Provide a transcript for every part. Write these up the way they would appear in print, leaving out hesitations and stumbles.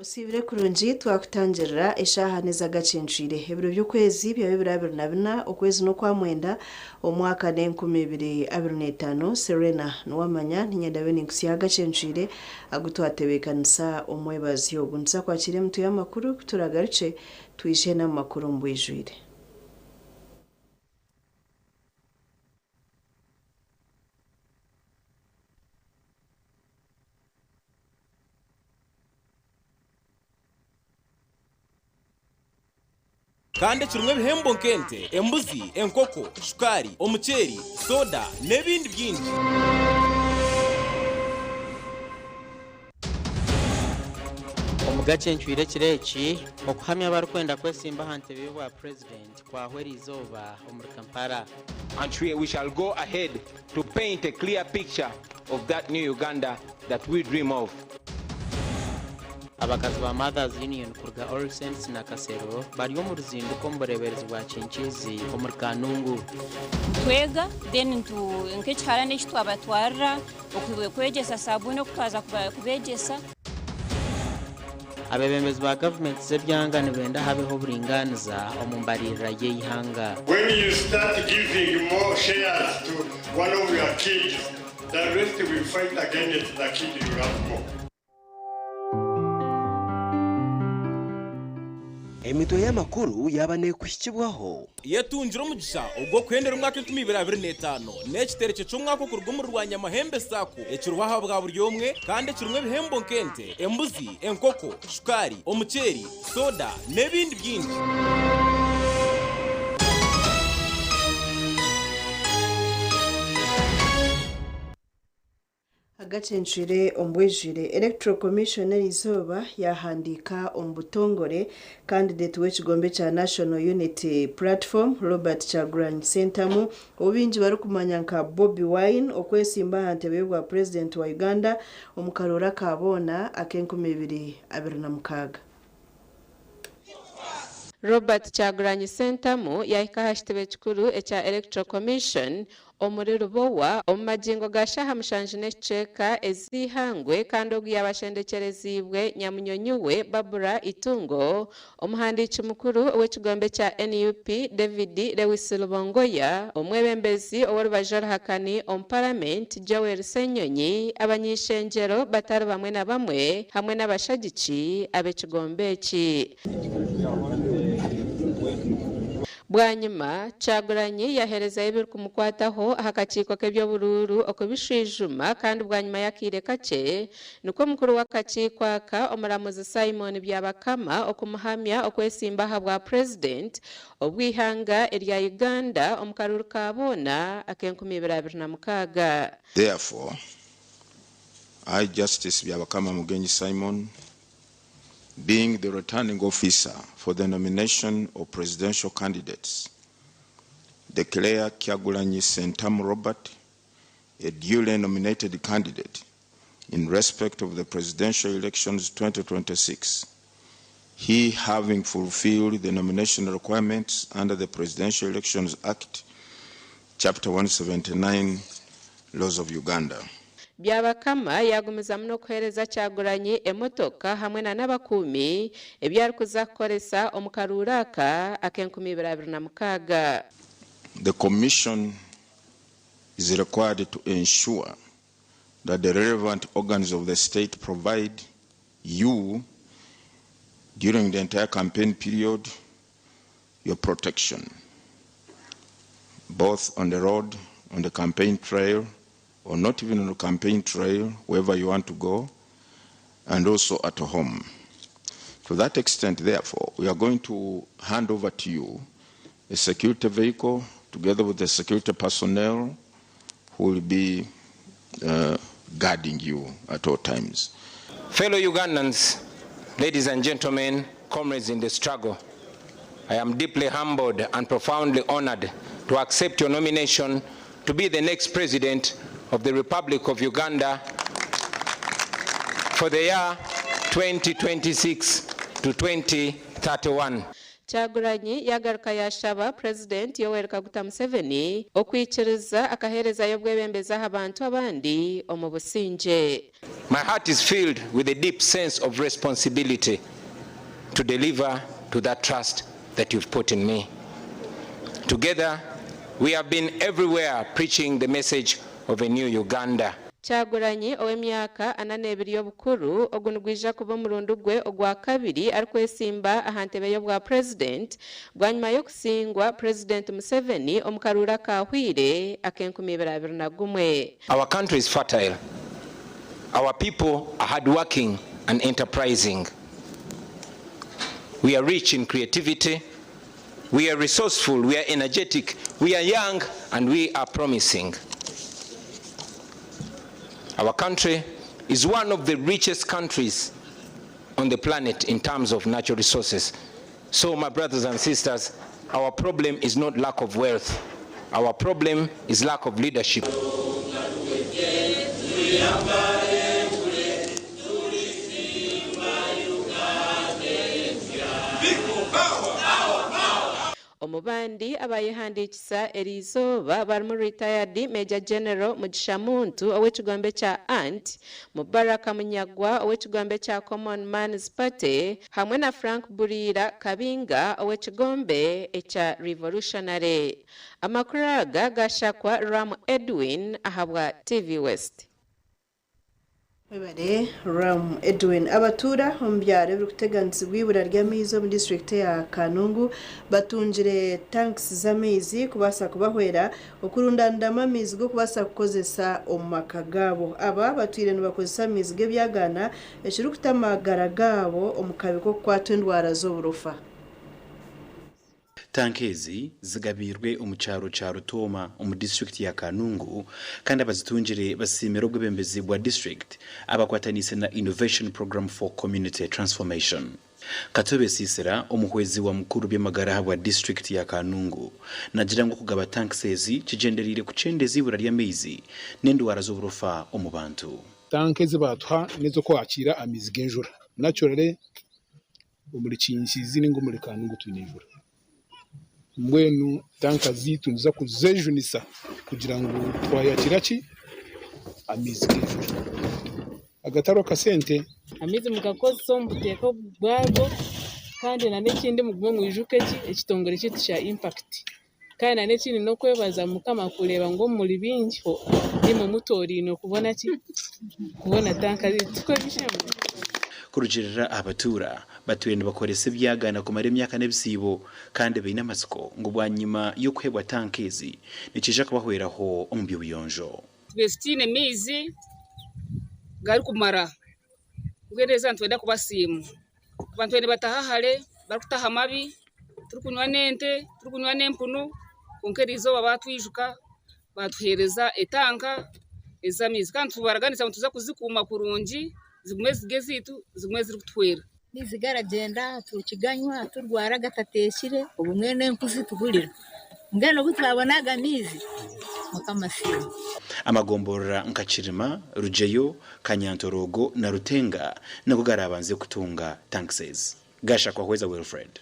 Osiibire kurungi twakutangirira eshaaha n'ez'agakincwire. Ebiro by'okwezi byaba ebiro 24, okwezi n'okwamwenda, omwaka n'enkumi ibiri 25. Serena Nuwamanya niinyenda mbe ninkutsya agakincwire agu twatebeekanisa omwebazyo ogu. Nituza kwakiira emitwe y'amakuru ku turagarukye twije n'amu makuru omu bwijwire. Kandi ekirimu ebihembo nk'ente, embuzi, enkoko, shukaari, omuceeri, soda n'ebindi bingi. Omu gakyencwire ekiro eki, okuhamya abarikwenda kwesimba aha ntebe y'obwa Purezidenti kwahwa eriizooba omuri Kampala. And we shall go ahead to paint a clear picture of that new Uganda that we dream of. Abakazi ba Mothers Union kuruga All Saints Nakasero bari omu ruzinduko omu bureeberezi bwa Kinkiizi omuri Kanungu. Nitwega then nk'ekiharani eki twabatwarira okwegyesa sabuuni oku twaza kubeegyesa. Abeebembezi ba gavumenti z'ebyanga nibenda habeho oburingaaniza omu mbaririra y'eihanga. When you start giving more shares to one of your kids, the rest will fight against the kid you love more. Emitwe y'amakuru yaaba neekuhikibwaho. Yetungire omugisha ogw'okuhendera omwaka 2025 n'ekiterekye ky'omwaka okuruga omuri Rwanyamahembe Sacco ekiriho aha bwa buri omwe kandi ekirimu ebihembo nk'ente, embuzi, enkoko, shukaari, omuceeri, soda n'ebindi bingi. Agacencwire omu bwijwire, Electoral Commission eriizooba yaahandiika omu butongore kandidate w'ekigombe kya National Unity Platform, Robert Kyagulanyi Ssentamu ou baingi barikumanya nka Bobi Wine okwesimba aha ntebe y'obwa Purezidenti wa Uganda omu karooro aka boona ak'enkumi 2026. Robert Kyagulanyi Ssentamu yaahika aha kitebe kikuru ekya Electoral Commission omuri Lubowa omu magingo ga shaaha mushanju n'ekicweka ez'eihangwe kandi ogu yaaba ashendekyereziibwe nyamunyonyi we Barbara Itungo, omuhandiiki mukuru ow'ekigombe kya NUP David Lewis Rubongoya, omwebembezi ow'orubaju oruhakani omu Paramenti Joel Ssenyonyi, abany'eishengyero batari bamwe na bamwe hamwe n'abashagiki ab'ekigombe eki. Bwanyima, Kyagulanyi yaherezayo ebirikumukwataho aha kakiiko k'eby'oburuuru okubishwijuma kandi bwanyima y'akaire kakye nikwo mukuru w'akakiiko aka omuramuzi Simon Byabakama okumuhamya okwesimba aha bwa Purezidenti obw'eihanga erya Uganda omu karuuru ka boona ak'enkumi ibiri 26. Therefore, I, Justice Byabakama Mugenyi Simon, being the returning officer for the nomination of presidential candidates, declare Kyagulanyi Ssentamu Robert a duly nominated candidate in respect of the presidential elections 2026, he having fulfilled the nomination requirements under the Presidential Elections Act, Chapter 179, Laws of Uganda. Byabakama yaagumizamu n'okuheereza Kyagulanyi emotoka hamwe na n'abakuumi ebi arikuza kukoresa omu karuuru aka ak'enkumi ibiri 26. The Commission is required to ensure that the relevant organs of the state provide you during the entire campaign period your protection, both on the road, on the campaign trail, or not even on the campaign trail, wherever you want to go, and also at home. To that extent, therefore, we are going to hand over to you a security vehicle together with the security personnel who will be guarding you at all times. Fellow Ugandans, ladies and gentlemen, comrades in the struggle, I am deeply humbled and profoundly honored to accept your nomination to be the next president of the Republic of Uganda for the year 2026 to 2031. Kyagulanyi yagaruka yashaba Purezidenti Yoweri Kaguta Museveni okwikiriza akaheerezayo obwebembezi aha bantu abandi omu busingye. My heart is filled with a deep sense of responsibility to deliver to that trust that you've put in me. Together, we have been everywhere preaching the message of a new Uganda. Kyagulanyi ow'emyaka 42 y'obukuru, ogu nigwija kuba omurundi gwe ogwakabiri arikwesimba aha ntebe y'obwa Purezidenti bwanyima y'okusingwa Purezidenti Museveni omu karuuru akaahwire ak'enkumi ibiri abiri na gumwe. Our country is fertile. Our people are hardworking and enterprising. We are rich in creativity. We are resourceful, we are energetic, we are young, and we are promising. Our country is one of the richest countries on the planet in terms of natural resources. So, my brothers and sisters, our problem is not lack of wealth. Our problem is lack of leadership. Omu bandi abayehandiikisa eriizooba barimu Retired Major General Mugisha Muntu ow'ekigombe kya Ant, Mubaraka Munyagwa ow'ekigombe kya Common Man's Party hamwe na Frank Buriira Kabinga ow'ekigombe ekya Revolutionary. Amakuru aga gashakwa Ram Edwin ahabwa TV West. Webare Ram Edwin. Abatuura omu byaro ebirikuteganisibwa eibura ry'amaizi omu disiturikiti eya Kanungu batungire tanks z'amaizi kubaasa kubahwera okurundaniramu amaizi g'okubaasa kukozesa omu maka gaabo. Aba batwire nibakozesa amaizi g'ebyagaana ekirikuta amagara gaabo omu kabi k'okukwatwa endwara z'oburofa. Tanka ezi zigabiirwe omu kyaro kya Rutooma omu disiturikiti ya Kanungu kandi abazitungire basiimire obwebembezi bwa disiturikiti abakwataniise na Innovation Program for Community Transformation. Katobe Sisira, omuhwezi wa mukuru by'amagara ahabwa disiturikiti ya Kanungu nagira ngu okugaba tanks ezi kigyendereire kukyendeza eibura ry'amaizi n'endwara z'oburofa omu bantu. Tanka ezi baatuha n'ez'okwakiira amaizi g'enjura. Naturally omuri Kinkizi ninga omuri Kanungu twine enjura. Mbwenu tanka zaitu nituza kuzejunisa kugira ngu twayakira ki amaizi g'enjura agatariho kasente. Amaizi mugakozese omu buteeka bwago kandi n'ekindi mugume mwijuke ki ekitongore kyaitu kya Impact. Kandi n'ekindi n'okwebaza Mukama kureeba ngu omuri baingiho nimwe mutoorainwe kubona ki kubona tanka zaitu. Tikwo b'eishe-emwe? Kurugiirira aha batuura, batwire nibakoresa ebyagaana kumara emyaka n'ebisiibo kandi baine amatsiko ngu bwanyima y'okuheebwa tanka ezi nikiija kubahweraho omu by'obuyonjo. Tubaire tutaine maizi garikumara mbwenu erizooba nitwenda kubasiima. Abantu babaire nibataha hare barikutaha mabi turikunywa n'ente turikunywa n'empunu kwonka erizooba baatwijuka baatuheereza etanka ez'amaizi kandi nitubaraganisa ngu nituza kuzikuuma kurungi zigume ziri ezaitu zigume zirikutuhwera. Amaizi garagyenda tukiganywa turwara gatateekire obumwe n'empu zituhurira mbwenu obu twabona aga maizi Mukama asiimwe. Amagomborora nka Kirima, Rugyeyo, Kanyantoroogo na Rutenga nigo garaabanze kutunga tanks ezi. Gashakwa Hweza Wilfred.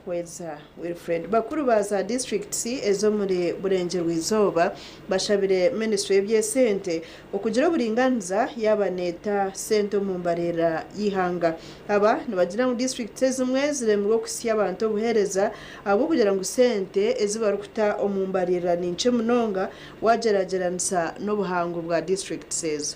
Hweza Wilfred. Bakuru ba za disiturikiti ez'omuri Burengyerwa-izooba bashabire minisitule y'eby'esente okugira oburinganiza yaaba neeta sente omu mbaririra y'eihanga. Aba nibagira ngu disiturikiti ezimwe ziremirwe okuhitsya abantu obuheereza ahabw'okugira ngu sente ezi barikuta omu mbaririra ni nkye munonga waagyeragyeranisa n'obuhango bwa disiturikiti ezo.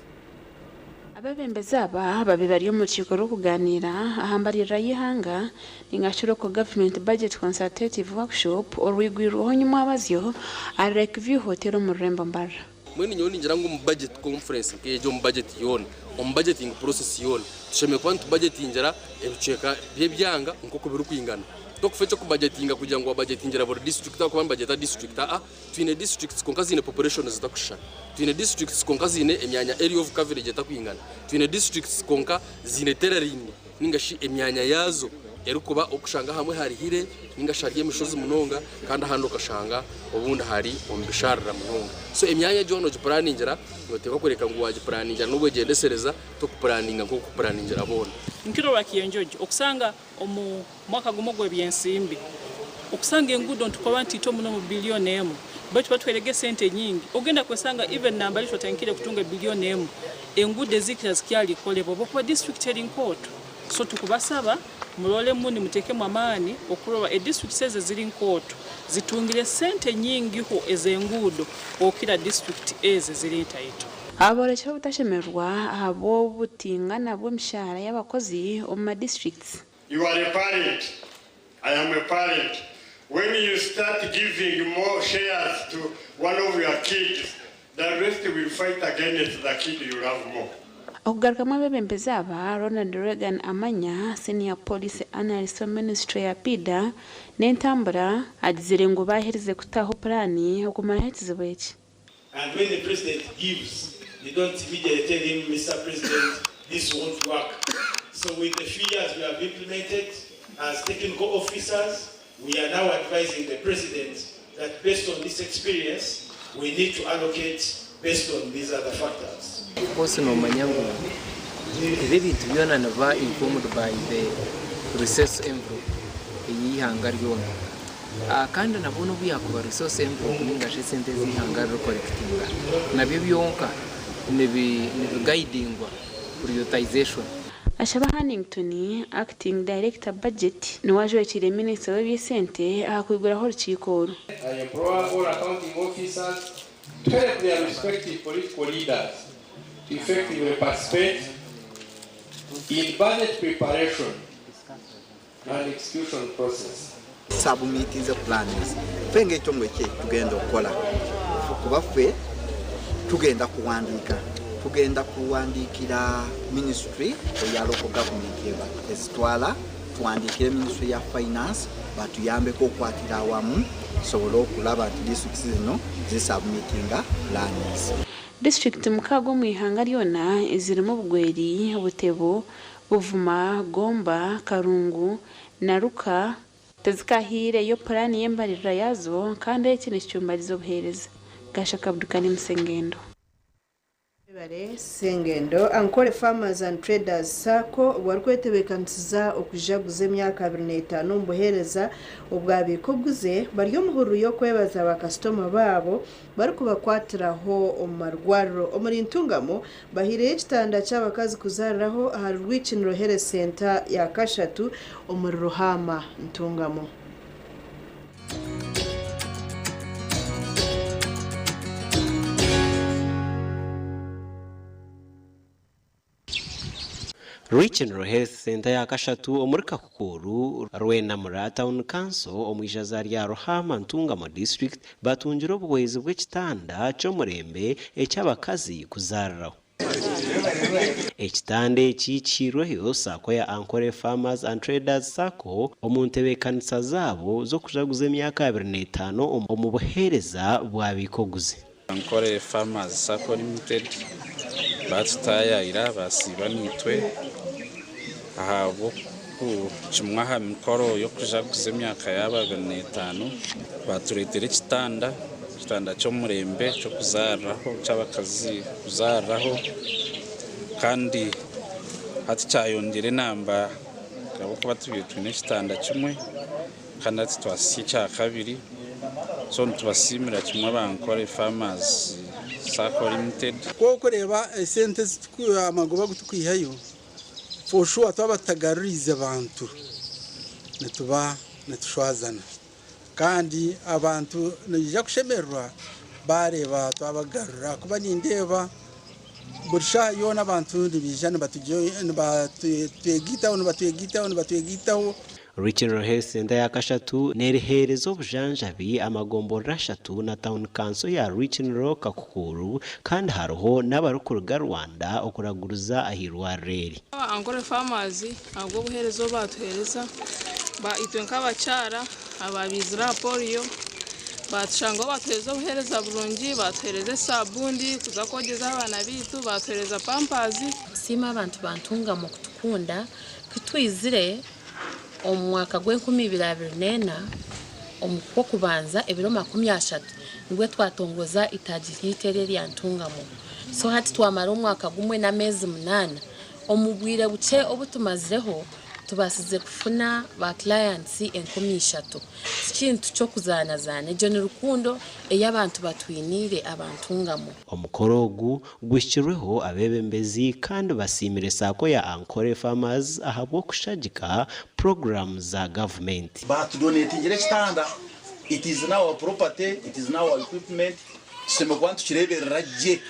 Abeebembezi aba babaire bari omu rukiiko rw'okugaaniira aha mbaririra y'eihanga ninga shi Local Government Budget Consultative Workshop orwigwirweho nyimwabazyo ahari Lake View Hotel omu rurembo Mbarara. Mbwenu nyowe ningira ngu omu budget conference nk'egyo omu budget yoona, omu budgeting process yoona, tushemereire kuba nitubajetingira ebicweka by'ebyanga nk'oku birikwingana. Tokufa eky'okubajetinga kugira ngu wabajetingira buri district ahakuba nibagyeta district aa twine districts kwonka ziine population zitakushushana, twine districts kwonka ziine emyanya area of coverage etakwingana, twine districts kwonka ziine terrain ninga shi emyanya yaazo erikuba okushanga ahamwe harihire ninga shi hari emishozi munonga kandi ahandi okashanga obundi hari omu bisharira munonga. So emyanya egyo nogipuraningira noteekwa kureka ngu wagipuraningira n'obwegyendesereza tokupuraninga nk'okupuraningira boona. Nkira Rwakiyenjojo okusanga omu mwaka gumwe ogw'ebyensimbi okusanga enguudo nitukoba nti itwe muno omu biliyoni emwe baitu batuherege esente nyingi ogenda kwesanga even nambari twatandikire kutunga ebiliyoni emwe enguudo ezikira zikyali kukolebwa habwokuba disiturikiti eri nkooto so tukubasaba murolemu nimutekemu amaani okuroba edisiturikiti ezi eziri nkooto zitungire sente nyingiho ez'enguudo okukira disiturikiti ezi eziri ntaito. Aborekire obutashemererwa ahabw'obutingana bw'emishahara y'abakozi omu ma disiturikiti. You are a parent. I am a parent. When you start giving more shares to one of your kids, the rest will fight against the kid you love more. Okugarukamu abeebembezi aba, Ronald Reagan Amanya, Senior Policy Analyst omu minisiture ya PIDA n'entambura agizire ngu baaherize kutaho puraani okumaraho ekizibu eki. And when the president gives, they don't immediately tell him, Mr. President, this won't work. So with the few years we have implemented as technical officers, we are now advising the president that based on this experience, we need to allocate based on these other factors. Of course nomanya ngu ebi ebintu byona nibiba informed by the resource envelope ey'eihanga ryona. Kandi nabwo n'obu yaakuba resource envelope ninga shi esente ezi eihanga ririkukorekitinga nabyo byonka nibigayidingwa prioritization. Ashaba Hannington, Acting Director Budget niwe ajwekiire minisita w'eby'esente aha kwiguraho orukiiko oru. I implore all accounting officers to help their respective political leaders to effectively participate in budget preparation and execution process. Submitinze plans ffe ng'ekitongole kye tugenda okukola kuba ffe tugenda kuwandiika tugenda kuwandiikira ministry eya local government eba ezitwala tuwandiikire ministry ya finance batuyambeko okukwatira awamu tusobole okulaba nti districts zino zisubmitinga plans. Disiturikiti mukaaga omu ihanga ryona ezirimu Bugweri, Butebo, Buvuma, Gomba, Karungu na Ruka tizikahiireyo puraani y'embaririra yaazo kandi eki nikicumbariza obuheereza. Gashaka Budukani Musengendo. Webare Sengendo. Ankole Farmers and Traders Sacco obwarikwetebeekanisiza okujaguza emyaka 25 omu buheereza obwabiika oguze bari omuhururu y'okwebaza bakasitoma baabo barikubakwatiraho omu marwariro. Omuri Ntungamo bahiireyo ekitanda ky'abakazi kuzaariraho ahari Rwikiniro Health Centre ya kashatu omuri Ruhaama Ntungamo. Rwikiniro Health Centre ya kashatu omuri Kakukuru, Rwenamura Town Council omu ishaza rya Ruhaama Ntungamo District batungire obuhwezi bw'ekitanda ky'omurembe eky'abakazi kuzaariraho. Ekitanda eki kihairweyo Sacco ya Ankole Farmers and Traders Sacco omu ntebeekanisa zaabo z'okujaguza emyaka 25 omu buheereza bwa biikoguzi. Ankole Farmers Sacco Limited batutaayayira basiiba naitwe ahabw'okukimwa aha mikoro y'okujaguza emyaka yaabo 25 batureetera ekitanda ekitanda ky'omurembe ky'okuzaariraho ky'abakazi kuzaariraho kandi hati kyayongyera enamba ahabw'okuba tubaire twine ekitanda kimwe kandi hati twasya ekya kabiri so nitubasiimira kimwe aba Ankole Farmers Sacco Limited. Ku orikureeba esente amagoba agu turikwihayo for sure twaba tutagaruriize bantu nituba nitushwazana kandi abantu nibaija kushemererwa baareeba twabagarura ahakuba nindeeba buri shaaha yoona abantu nibaija nibatwegaitaho nibatwegaitaho nibatwegaitaho. Rwikiniro Health Centre ya kashatu neeriheereza obujanjabi amagomborora ashatu na tauni kanso ya Rwikiniro Kakukuru kandi hariho n'abarikuruga Rwanda okuraguriza ah'eirwariro eri. Ankole Farmers ahabw'obuheereza obu baatuheereza itwe nk'abakyara ababaizire aha polio baatushangaho baatuheereza obuheereza burungi baatuheereza esabuuni kuza kwogyeza abaana baitu baatuheereza pampazi. Nsiima abantu ba Ntungamo kutukunda ku twizire Omu mwaka gw'enkumi ibiri abiri n'ena, omu Kw'okubanza ebiro 30 nibwo twatongoza itaagi ryaitu eri erya Ntungamo. So hati twamara omwaka gumwe n'ameezi munaana. Omu bwire bukye obu tumazireho, tubaasize kufuna ba clients 3000. Ti kintu ky'okuzaanazaana, egyo ni rukundo ei abantu batwiniire aba Ntungamo. Omukoro ogu guhikirweho abeebembezi kandi basiimire saako ya Ankole Farmers ahabw'okushagika puroguraamu za gavumenti. Baatudonetingire ekitanda, it is now our property, it is now our equipment, tushemereire kuba nitukireeberera gye.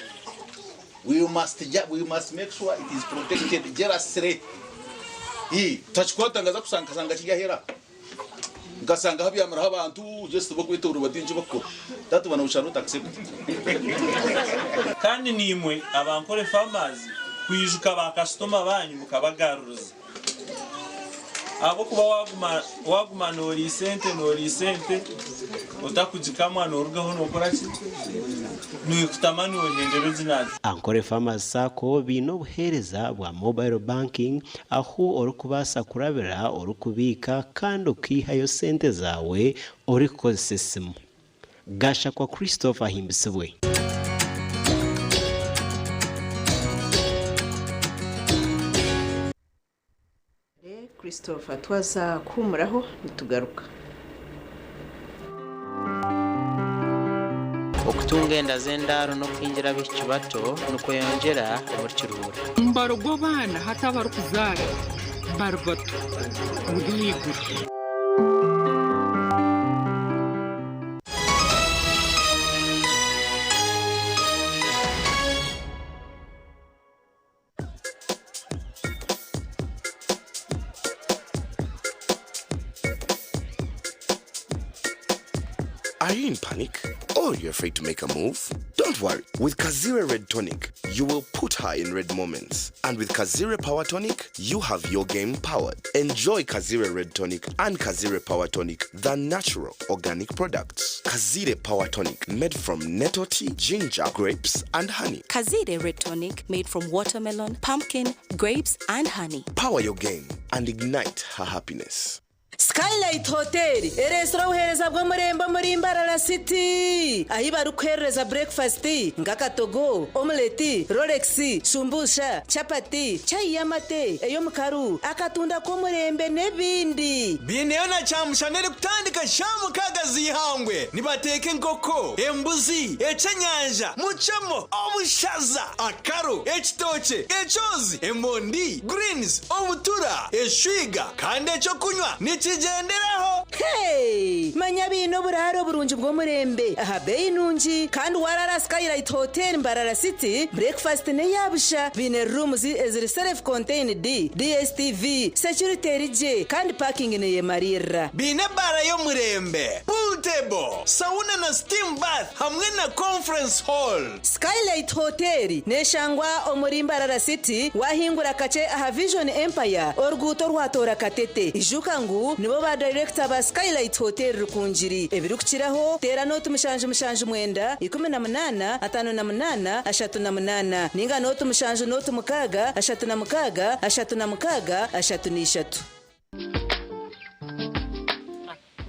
We must, we must make sure it is protected jealously. Tutakikwata nkaza kushanga nkashanga kiri aheeru aha. Nkashanga habyamireho abantu just b'okwetoorora bataine eki bakukora. That one we shall not accept. Kandi naimwe aba Ankole Farmers kwijuka ba kasitoma banyu mukabagaruriza. Ahabw'okuba waguma waguma noriisa ente noriisa ente otakugikamwa norugaho nokora ki? Noikutama nohendera oginaaza. Ankole Farmers Sacco baine obuheereza bwa mobile banking ahu orikubaasa kurabira orikubiika kandi okaihayo sente zaawe orikukozesa esimu. Gashakwa Christopher Ahimbisibwe. Christopher twaza kuhumuraho nitugaruka. Okutunga enda z'endaaro n'okuhingira abaishiki bato nikweyongyera omuri Kiruhura. Omubaro gw'abaana hati abarikuzaara bari bato guri ahaiguru. Are you in panic? Or you're afraid to make a move? Don't worry. With Kazire Red Tonic, you will put her in red moments. And with Kazire Power Tonic, you have your game powered. Enjoy Kazire Red Tonic and Kazire Power Tonic, the natural organic products. Kazire Power Tonic, made from nettle tea, ginger, grapes, and honey. Kazire Red Tonic made from watermelon, pumpkin, grapes, and honey. Power your game and ignite her happiness. Skylight Hotel ereetsire obuheereza bw'omurembe omuri Mbarara City ahi barikuheerereza burekifasiti nk'akatogo, omuleti, rolex, shumbusha, chapati, chai y'amate, ey'omukaru, akatunda k'omurembe n'ebindi. Baineyo na kyamushana erikutandika shaaha mukaaga z'eihangwe. Nibateeka enkoko, embuzi, ekyenyanja, mucemo, obushaza, akaro, ekitookye, ekyozi, emondi, greens, obutura, eshwiga kandi ekyokunywa nikigyenderaho. Hey! Manya baine oburaaro burungi bw'omurembe aha beeyi nungi kandi waraara Skylight Hotel Mbarara City, breakfast n'eya busha. Baine rooms eziri self contained, DSTV, security eri gye kandi parking neyemariirira. Baine ebaara y'omurembe, pool table, sauna na steam bath hamwe na conference hall. Skylight Hotel neshangwa omuri Mbarara City wahingura kakye aha Vision Empire oruguuto orwatoora Katete. Ijuka ngu nibo ba dayirekita ba Skylight Hotel Rukungiri. Ebirikukiraho teera nooti 779 18 58 38 ninga nooti 7 nooti 6 36 36 33.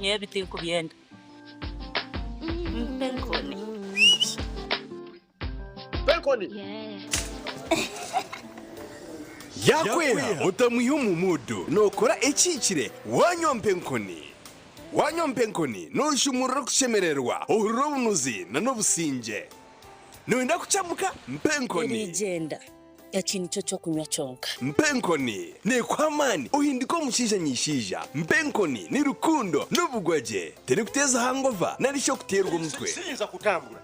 Nyowe ebi tinkubyenda. Mpa enkoni. Mpa enkoni. Yaakweha otamwiha omu muudu nookora ekihikire waanywa mpa enkoni. Waanywa mpa enkoni nooshumurura okushemererwa, ohurira obunuzi n'obusingye. Nooyenda kukyamuka? Mpa enkoni. Eriigyenda. Eki nikyo ky'okunywa kyonka. Mpa enkoni neekuha amaani ohinduke omushaija nyishaija. Mpa enkoni ni rukundo n'obugwagye. Terikuteeza hangova nari shi okuteerwa omutwe. Siyinza kutambura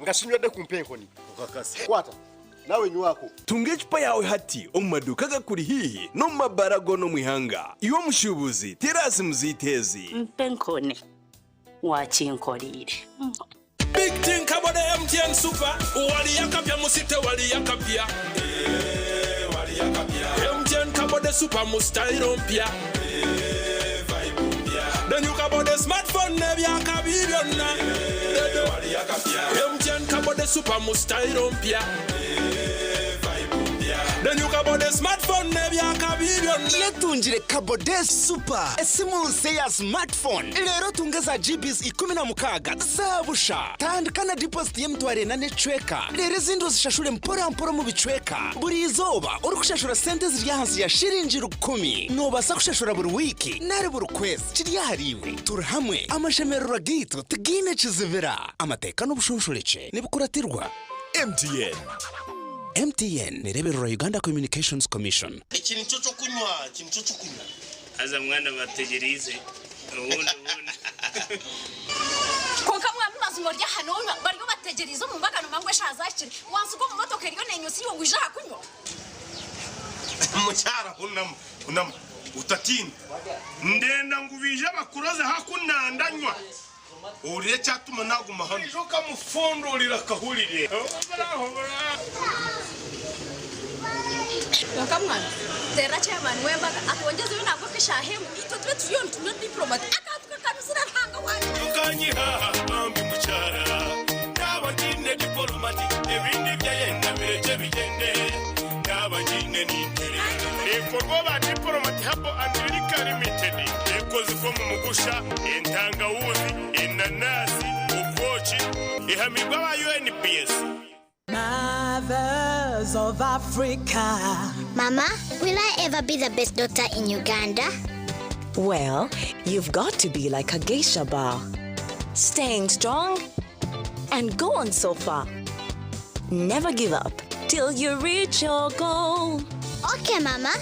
nga sinywedde ku mpa enkoni. Okakasa. Kwata nawe nywako. Tunga ecupa yaawe hati omu maduuka agakuri haihi n'omu mabaara goona omu ihanga. Iwe omushuubuzi, teera simu zaitu ezi. Mpa enkoni wakinkoreire. Big thing about the MTN Super. Wali yakapya musite wali yakapya. Eh, wali yakapya. MTN kabode Super mu style mpya. Eh, vibe mpya. Then you kabode smartphone nebyakabi byonna. Eh, wali yakapya. MTN kabode Super mu style mpya. Eh, vibe mpya. Then you kabode smartphone nebyakabi byonna. Yetungire Kabode Super, esimu nsya eya smartphone reero otunge za GBs 16 za busha. Tandika na deposit y'emitwaro ena n'ekicweka reero ezindi ozishashure mpora mpora omu bicweka buri izooba orikushashura sente eziri ahansi ya shiringi 1,000. Noobaasa kushashura buri wiiki nari buri kwezi, kiri ahariiwe. Turi hamwe, amashemererwa gaitu tigaine kizibira. Amateeka n'obushonshorekye nibikuratirwa. MTN. MTN nereebererwa Uganda Communications Commission. Eki nikyo ky'okunywa, eki nikyo ky'okunywa. Haza mwana bategyereize obundi obundi. Kwonka mwami mazima ori aha nonywa bariyo bategyereize omu mbaga nomanya ngu eshaaha zahikire wansiga omu motoka eriyo nenyusa iwe ngu ija aha kunywa. Mukyara hunama, hunama otatiina. Ndenda ngu baije bakuroze haku nandanywa. Ohurire ekyatuma naguma hanu. Oija okamufundurira akahurire. Kwonka mwana, teerera chairman w'embaga atwongyezeyo nangwa nk'eshaaha emwe itwe tube turiyo nitunywa diplomat akantu kakanuzire Ruhanga wangye. Okanyiha bambi mukyara, naaba ngiine dipolomati ebindi byayenda birekye bigyende, naaba ngiine ninterera. Neekorwa ba Diplomat Herbal and Liquor Limited. Ekozirwe omu mugusha, entangawuzi, enanasi, obwoki. Ehamiibwe aba UNBS. Mothers of Africa. Mama, will I ever be the best doctor in Uganda? Well, you've got to be like a geisha bar. Staying strong and go on so far. Never give up till you reach your goal. Okay, Mama.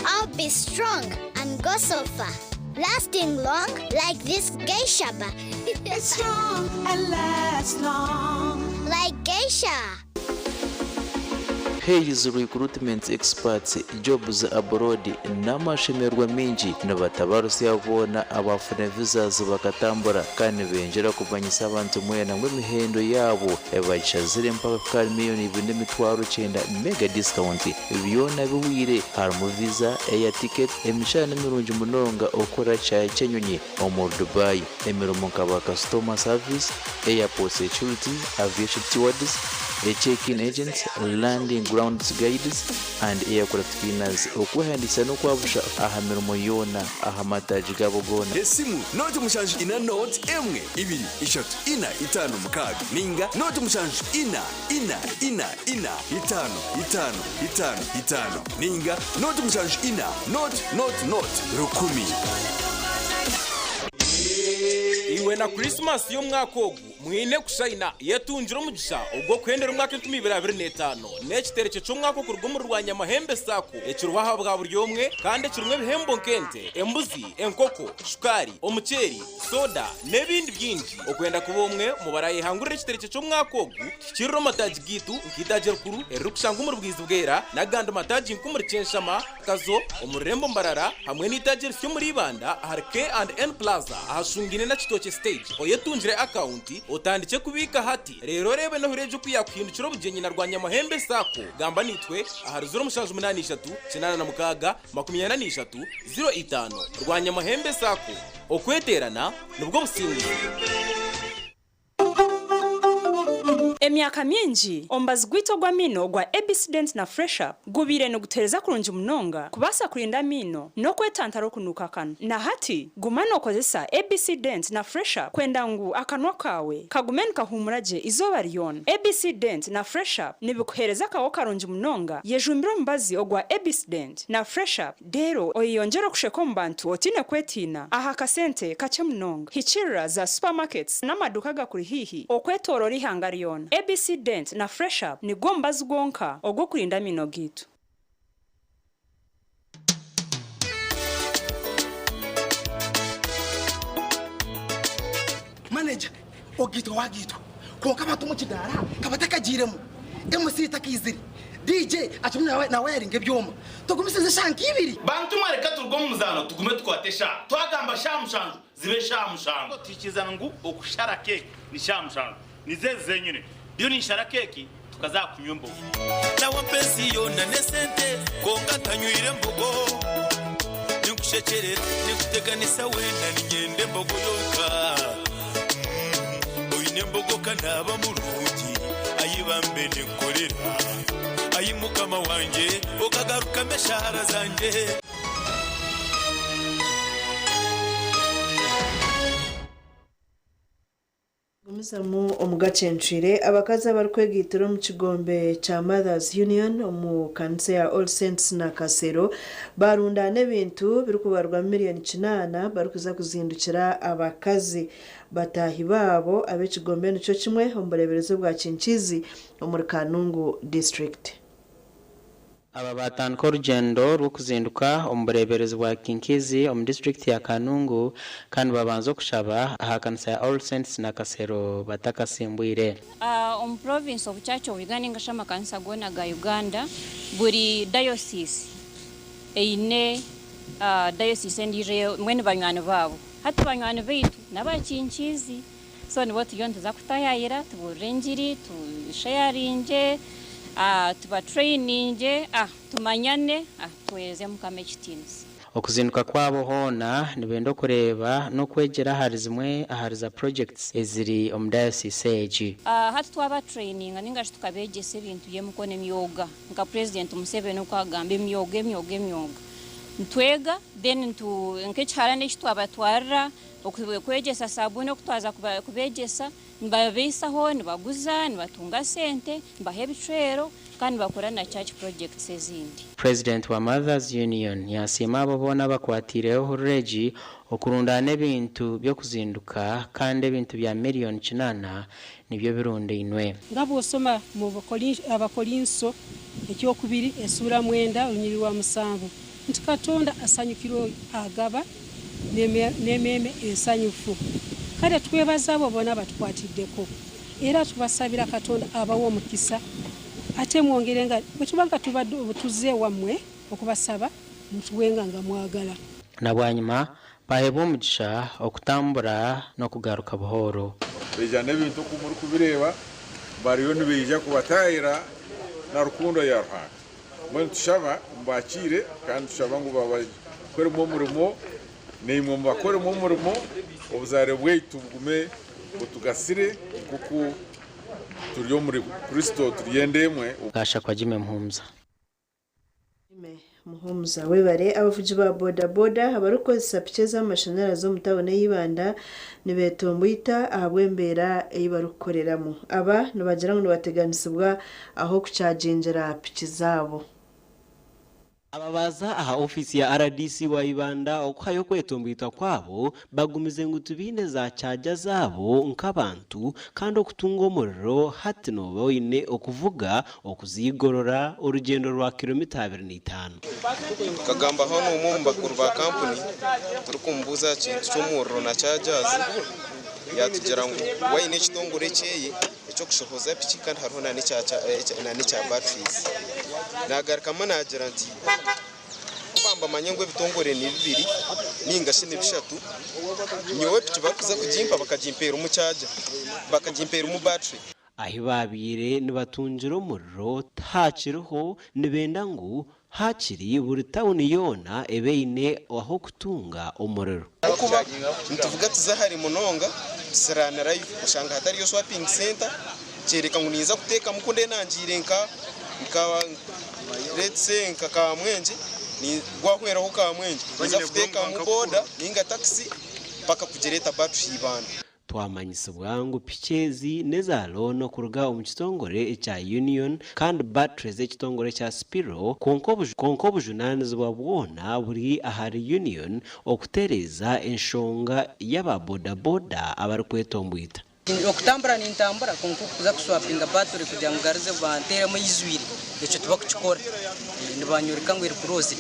I'll be strong and go so far. Lasting long like this geisha bar. It's strong and lasts long. Like geisha. Hays Recruitment Experts Jobs Abroad n'amashemererwa maingi nibatabarusya boona abaafuna visas bakatambura kandi nibengyera kumanyisa abantu mwena ngu emihendo yaabo ebagishazire mpaka kuhika ahari miriyoni ibiri n'emitwaro kyenda mega discount byona bihweire harimu visa, air ticket, emishahara nimirungi munonga okukora kishaayi ky'enyonyi omuri Dubai, emirimo nka ba customer service, airport security, aviation stewards, check-in agents, landing grounds guides and aircraft cleaners. Okwehandiikisa n'okwabusha aha mirimo yoona aha mataagi gaabo goona. Esimu nooti 7 4 nooti 1 2 3 4 5 6 ninga nooti 7 4 4 4 4 5 5 5 5 ninga nooti 7 4 nooti nooti nooti 1000. Iwe na Krisimasi y'omwaka ogu mwine kushayina. Yetungire omugisha ogw'okuhendera omwaka 2025 n'ekiterekye ky'omwaka okuruga omuri Rwanyamahembe Sacco ekiriho aha bwa buri omwe kandi ekirimu ebihembo nk'ente, embuzi, enkoko, shukaari, omuceeri, soda n'ebindi bingi. Okwenda kuba omwe omu barayehangurira ekiterekye ky'omwaka ogu, tuhikirire omu mataagi gaitu nk'eitaagi erikuru eririkushangwa omuri Bwizibwera n'agandi mataagi nk'omuri Kyenshama, Kazo, omu rurembo Mbarara hamwe n'eitaagi erisya omuri Ibanda ahari K and N Plaza ahashungaine na Kitookye Stage. Oyetungire akawunti otandikye kubiika hati reero oreebe n'ohurire gye oku yaakuhindukira obugyenyi na Rwanyamahembe Sacco. Gamba naitwe ahari 0783 86 43 05. Rwanyamahembe Sacco, okweteerana nibwo businguzi. Emyaka mingi, omubazi gwaitu ogw'amaino ogwa ABC Dent na Fresh Up gubaire nigutuheereza kurungi munonga kubaasa kurinda amaino n'okwetantara okunuuka akanwa. Na hati, guma nookozesa ABC Dent na Fresh Up kwenda ngu akanwa kaawe kagume nikahuumura gye eizooba ryona. ABC Dent na Fresh Up nibikuheereza akaho karungi munonga. Yejumbire omubazi ogwa ABC Dent na Fresh Up Reero oyeyongyere okusheka omu bantu otaine kwetiina aha kasente kakye munonga. Hikiirira za supermarkets n'amaduuka agakuri haihi okwetooroora eihanga ryona. ABC Dent na Fresh Up nigwo mubazi gwonka ogw'okurinda amaino gaitu. Manager, Ogaitwa wagaitwa kwonka abantu omu kidaara ka batakagiiremu, MC takaizire, DJ akirimu nawayaringa ebyoma. Tugumisirize eshaaha nka ibiri. Bantu mwe reka turuge omu muzaano tugume tukwate eshaaha. Twagamba shaaha 7 zibe shaaha 7. Tuhikirizana ngu okushara keeki ni shaaha 7. Nizo ezi zenyine. Ndiyo ninshara keeki tukaza aha kunywa embogo. Nawe ensi yoona n'esente kwonka ntanywire mbogo. Ninkushekyerera, ninkuteganisa weena niinyenda embogo yonka. Oine embogo ka naaba murungi, ai bambe ninkukorera. Ai Mukama wangye, okagarukamu eshaara zangye. Tugumizamu omu gacencwire, abakazi abarikwegaitira omu kigombe kya Mothers Union omu kanisa ya All Saints Nakasero barundaana ebintu birikubarwamu miriyoni kinaana barikuza kuzindukira abakazi bataahi baabo ab'ekigombe nikyo kimwe omu bureeberezi obwa Kinkizi omuri Kanungu disiturikiti. Aba baatandika orugyendo rw'okuzinduka omu bureeberezi bwa Kinkizi omu disiturikiti ya Kanungu kandi babanza okushaba aha kanisa ya All Saints Nakasero batakasimbwire. Omu Province of Church of Uganda ninga shi amakanisa goona ga Uganda, buri Diocese eine Diocese endiijo mbwenu banywani baabo. Hati banywani baitu n'aba Kinkizi So nibo turiyo nituza kutayayira tuburire engiri, tusheyaringye, tubatreiningye, tumanyane, tuhereze Mukama ekitiinisa. Okuzinduka kwabo hoona nibenda okureeba n'okwegyera ahari zimwe ahari za projects eziri omu diocese egi. Hati twabatraininga ninga shi tukabeegyesa ebintu by'emikono emyoga nka President Museveni oku agamba emyoga emyoga emyoga. Nitwega then nk'ekiharani eki twabatwarira Okwegyesa saabuuni oku twaza kubeegyesa, nibabaisaho, nibaguza, nibatunga sente, nibaha ebicwero kandi nibakora na church projects ezindi. President wa Mothers Union yasiima abo boona abakwatiireho ehururu egi okurundaana ebintu by'okuzinduka kandi ebintu bya miriyoni kinaana nibyo birundainwe. Nga bw'osoma mu Abakorinso eky'okubiri esuura mwenda olunyiriri lwa musanvu nti Katonda asanyukira oyo agaba n'emeeme ensanyufu. Kale twebaza abo bona abatukwatiddeko era tubasabira Katonda abawe omukisa ate mwongere nga bwetuba nga tubadde tuzze ewammwe okubasaba mutuwenga nga mwagala. Na bwanyima baheebwa omugisha okutambura n'okugaruka buhooro. Baija n'ebintu oku murikubireeba, bariyo nibaija kubataahira na rukundo ya Ruhanga. Mbwenu nitushaba mubakiire kandi nitushaba ngu babakoremu omurimo, naimwe mubakoremu omurimo, obuzaare bwaitu bugume butugasire nk'oku turi omuri Kristo turi enda emwe. Gashakwa Jimmy Muhumuza. Jimmy Muhumuza webare. Abavugi ba boda boda abarikukozesa piki ez'amashanyarazi omu tauni eya Ibanda nibetomboita ahabw'embeera ei barikukoreramu. Aba nibagira ngu nibateganisibwa ah'okukyagingira piki zaabo. Aba baaza aha ofiisi ya rdc wa Ibanda okuhayo okwetomboitwa kwabo bagumize ngu tibaine za kyaja zaabo nk'abantu kandi okutunga omuriro hati nooba oine okuvuga okuza Igorora orugyendo rwa kilomita 25. Nkagambaho n'omwe omu bakuru ba kampuni turikumubuuza aha kintu ky'omuriro na chargers, yaatugira ngu we aine ekitongore ekyeye eky'okushohoza piki kandi hariho n'ekya batteries. Naagarukamu naagira nti ku bambamanya ngu ebitongore ni bibiri ninga shi ni bishatu, nyowe piki barikuza kugimpa bakagimpa erimu charger, bakagimpa erimu battery. Ahi baabaire nibatungira omuriro tihaakiriho, nibenda ngu haakiri buri tauni yoona ebe eine ah'okutunga omuriro. Ahabw'okuba nituvuga tuza hare munonga tuziraanirayo, oshanga hatariyo swapping centre, kyoreka ngu ninza kuteekamu ku ndiyo nangiire nka nka let's say nka Kamwengye, gwahweraho Kamwengye, ninza kuteekamu boda ninga takisi mpaka kugireeta battery Ibanda. Twamanyisibwa ngu piki ezi n'eza looni okuruga omu kitongore ekya Union kandi battery z'ekitongore ekya Spiro kwonka obujunaanizibwa bwona buri ahari Union okutereeza enshonga y'aba boda boda abarikwetomboita. Okutambura nintambura kwonka okuza kuswapinga battery kugira ngu ngaruze banteeremu eizwire ekyo tibakukikora nibanyoreka ngu eri closed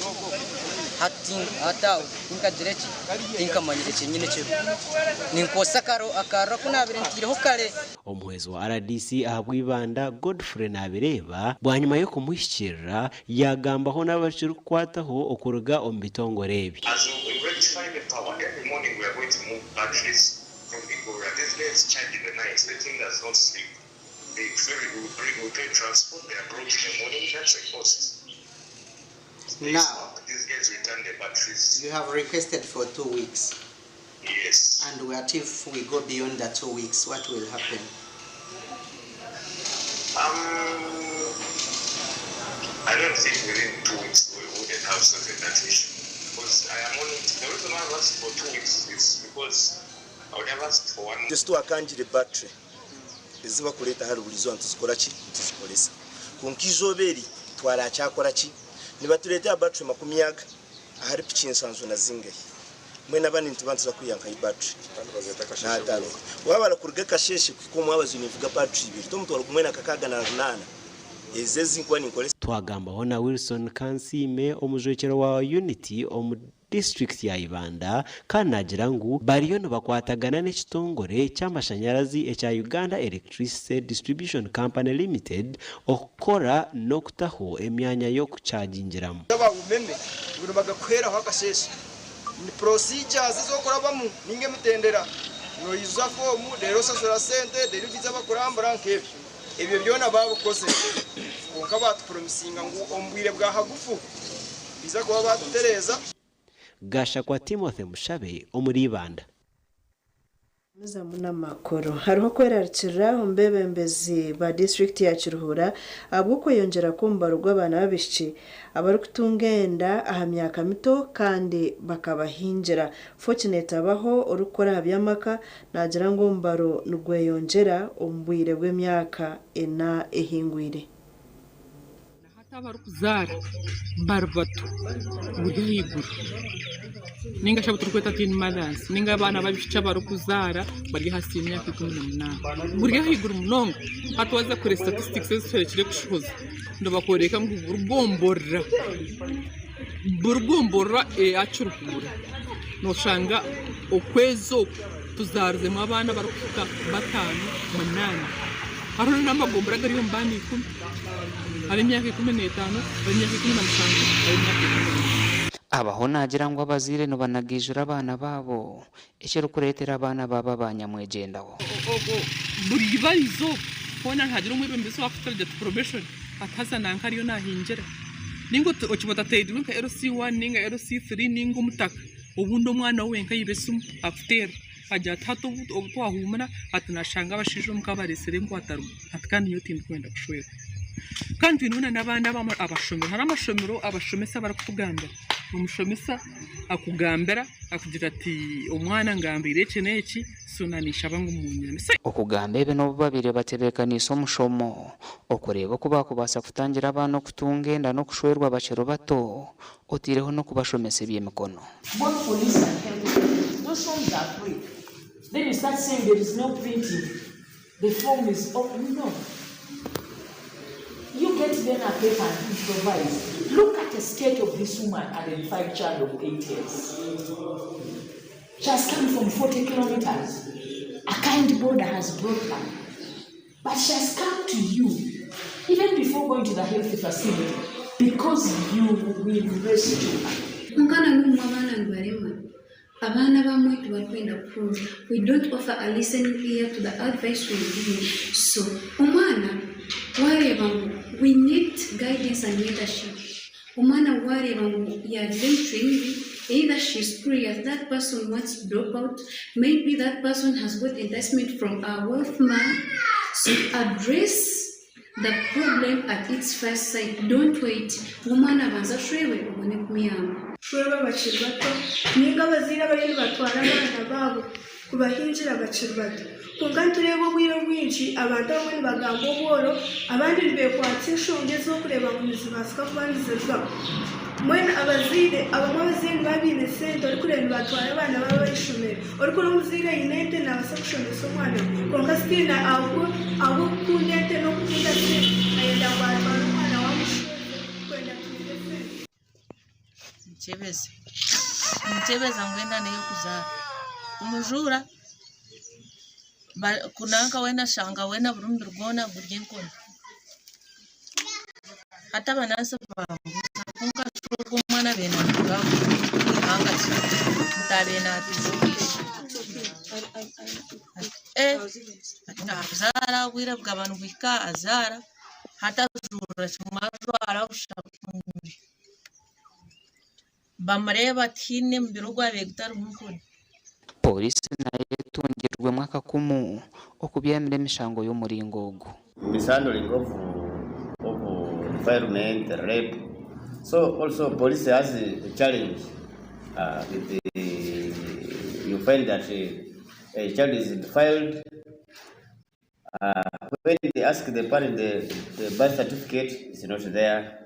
hati hati aho tinkagira ki tinkamanyire kyenyini ekiriho ninkozesa akariro aku naabaire ntaireho kare. Omuhwezi wa rdc ahabwa Ibanda, Godfrey Nabireeba bwanyima y'okumuhikiirira yaagambaho n'abakirikukwataho okuruga omu bitongore ebi. As we rectify the power, every morning we are going to move batteries from Igorora. These guys charge in the night, the thing does not sleep. They ferry, we bring, we pay transport, they are brought in the morning, that's a cost. They Now, swap, these guys return the batteries. you have requested for 2 weeks. Yes. And what if we go beyond the 2 weeks? What will happen? I don't think within 2 weeks we wouldn't have sorted that issue. Because I am only, the reason why I've asked for 2 weeks is because I would have asked for one Just wakangire battery. Ezi bakureeta hare buri izooba nituzikora ki? Nituzikoresa. Kwonka eizooba eri twarakyakora ki? Nibatureetera battery makumiaga ahari piki nsanju na zingahi? Mbwenu abandi nituba nituza kwiha nkahi battery? N'ataano. Waabara kuruga akasheeshe kuhika omwabazyo ninvuga battery ibiri, t'omutwaro gumwe na kakaaga na runaana. Ezo ezi nkuba ninkoresa. Twagambaho na Wilson Kansiime omujwekyerwa wa Unity omu disiturikiti ya Ibanda kandi naagira ngu bariyo nibakwatagana n'ekitongore ky'amashanyarazi ekya Uganda Electricity Distribution Company Limited okukora n'okutaho emyanya y'okukyagingiramu. Aba umeme ngu nibagakuheeraho akasheeshe. Ni procedures ez'okurabamu ninga emitendera. Noyijuza foomu reero oshashura sente reero ogiza bakurambura nk'ebyo. Ebyo byona baabikozire kwonka baatupromisinga ngu omu bwire bwa hagufu nibaija kuba baatutereeza. Gashakwa Timothy Mushabe omuri Ibanda. Gumizamu n'amakuru. Hariho okwerarikirira omu beebembezi ba disiturikiti ya Kiruhura ahabw'okweyongyera kw'omubaro gw'abaana b'abaishiki abarikutunga enda aha myaka mito kandi bakabahingira. Fortunate Abaho orikukora aha by'amaka naagira ngu omubaro nigweyongyera omu bwire bw'emyaka ena ehingwire. Na hati abarikuzaara bari bato buri ahaiguru ninga shi abu turikweta teen mothers ninga abaana b'abaishiki abarikuzaara bari ahansi y'emyaka 18 buri ahaiguru munonga. Hati waaza kureeba statistics ezi tuherekire kushohoza nibakworeka ngu buri gomborora buri gomborora eya Kiruhura noshanga okwezi oku tuzaarizemu abaana abarikuhika bataano munaana. Hariho n'amagombora agari omu baana ikumi, ab'emyaka 15, ab'emyaka 17, ab'emyaka 14. Abaho naagira ngu abazaire nibanagaijura abaana baabo, ekirikureetera abaana baaba ba nyamwegyendaho. Obwo buri iba-izooba hoona nihagira omwebembezi owaakutugira ati probation ati haza nanka ariyo naahingira. Nainga okiba otateerirwe nka LC1 nainga LC3 nainga omutaka, obundi omwana we wenka aiba esimu akuteerera. Agira ati, Hati obu twahuumura, hati naashanga abashaija omuka bareetsire enkwatarugo, hati kandi nyowe tindikwenda kushwerwa. Kandi twineho n'abandi abashomire. Hariho amashomero abashomesa barikutugambira, omushomesa akugambira akugira ati omwana angambiire eki n'eki, so naninshaba ngu munyambe. Okugamba ebi n'obu babaire batebeekaniise omushomo okureeba oku baakubaasa kutangira abaana okutunga enda n'okushwerwa bakiri bato otaireho n'okubashomesa eby'emikono. Both police and health authorities, those forms are free. Then you start saying there is no printing, the form is open. No. You get them a paper and improvise. Look at the state of this woman and a defied child of 8 years. She has come from 40 kilometers. A kind border has brought her. But she has come to you even before going to the health facility because you will rescue her. Kwonka na n'obumwe abaana nibaremwa. Abaana abamwe tibarikwenda kuhurira. We don't offer a listening ear to the advice we give. So omwana wareeba ngu we need guidance and mentorship. Omwana wareeba ngu yagira emicwe mibi, either she is curious, that person wants to drop out, maybe that person has got enticement from a wealth man, so address the problem at its first sight, don't wait ngu omwana abanze ashwerwe obone kumuyamba. Kushwerwa bakiri bato ninga abazaire abariyo nibatwara abaana baabo kubahingira bakiri bato. Kwonka nitureeba obwire obwingi abantu abamwe nibagamba obworo, abandi nibeekwatsa enshonga ez'okureeba ngu nizibaasika kuba nizirugaho. Mbwenu abazaire abamwe abazaire nibaba baine sente orikureeba nibatwara abaana baabo aha ishomero. Orikureeba omuzaire aine ente naabaasa kushomesa omwana we. Kwonka sitiina ahabw'okukunda ente n'okukunda sente ayenda ngu atware omwana we amushweze kwenda atunge sente. Nimukyebeza nimukyebeza ngu enda n'ey'okuzaara. Omujuura nanka weena ashanga weena buri mubiri gwona guri enkoni. Hati abanansi bambuuza kwonka shi ogwo omwana abaire naaruga mwihanga ki? Nti abaire naatuuza obwishiki. Azaara obwire bukaba nibuhika azaara. Hati ajuurira kimwe ajwara busha kunyuri. Bamureeba tihaine mubiri ogwabaire gutarimu nkoni. Pooriisi nayo etungirwemu akakumu okubyamira emishango y'omuringo ogu. Mishandling of of defilement, rape. So also police has a challenge uh, with the, you find that a, a child is defiled. When they ask the parent the, the birth certificate is not there.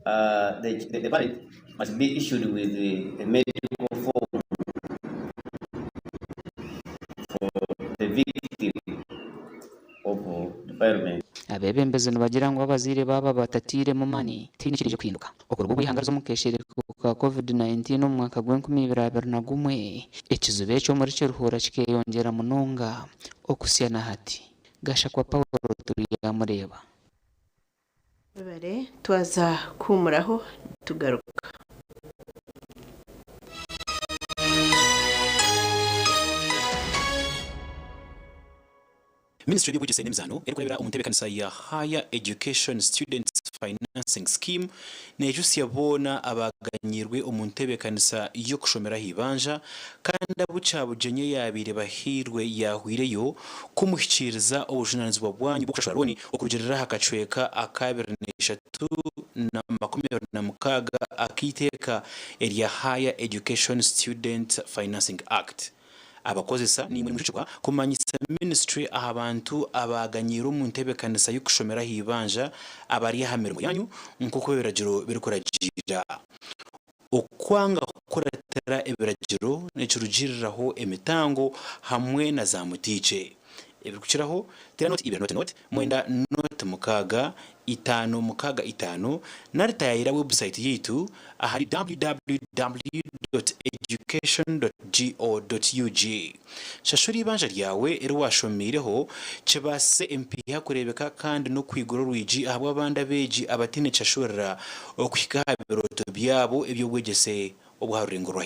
The, the, the parent must be issued with the, a medical form for the victim of defilement. Abeebembezi nibagira ngu abazaire baaba batatairemu maani, tihaine ekiriija kuhinduka. Okuruga obu eihanga riza omu keeshereko ka Covid-19 omu mwaka gw'enkumi ibiri 21, ekizibu eki omuri Kiruhura kikeeyongyera munonga okuhitsya na hati. Gashakwa Paul Turyamureeba. Webare twaza kuhumuraho tugaruka. Minisitule y'eby'obwegyese n'emizaano erikureebera omu ntebeekanisa ya Higher Education Students Financing Scheme neejutsya boona abaaganyiirwe omu ntebeekanisa y'okushomera aha ibanja kandi abu Kyabugyenyi eyaabaire bahairwe yaahweireyo kumuhikiiriza obujunaanizibwa bwanyu bw'okushashura looni okurugiirira aha kacweka aka 23 na 26 ak'eiteeka erya Higher Education Student Financing Act. Abakozesa naimwe nimujukirwa kumanyisa minisitule aha bantu abaaganyiirwe omu ntebeekanisa y'okushomera aha ibanja abari aha mirimo yaanyu nk'oku ebiragiro birikuragiira. Okwanga kukuratira ebiragiro nikirugiiriraho emitango hamwe na zaamutiikye. Ebirikukiraho, teera nooti ibiri nooti nooti, mwenda nooti mukaaga, itaano mukaaga itaano nari taayaayira webusayiti yaitu ahari www dot education dot go dot ug. Shashura eibanja ryawe eri waashomeireho kibaasise empiiha kureebeka kandi n'okwigura orwigi ahabw'abandi abeegi abataine kishashurira okuhika aha birooto byabo eby'obwegyese obw'aha rurengo rwa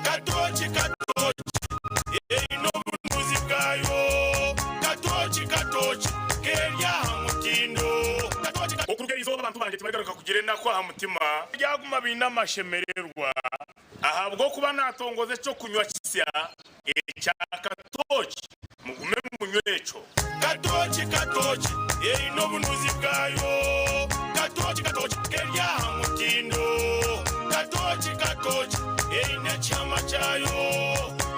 Katooki katooki eine obunuzi bwayo Katooki katooki keri aha mutindo Katooki katooki. Okuruga erizooba abantu bangye tibarigaruka kugira enaku aha mutima, baryaguma baine amashemererwa. Ahabw'okuba naatongoza eky'okunywa kisya ekya katooki, mugume munywe ekyo. Katooki katooki eine obunuzi bwayo, Katooki katooki keri aha mutindo, Katooki katooki eine ekihama kyayo,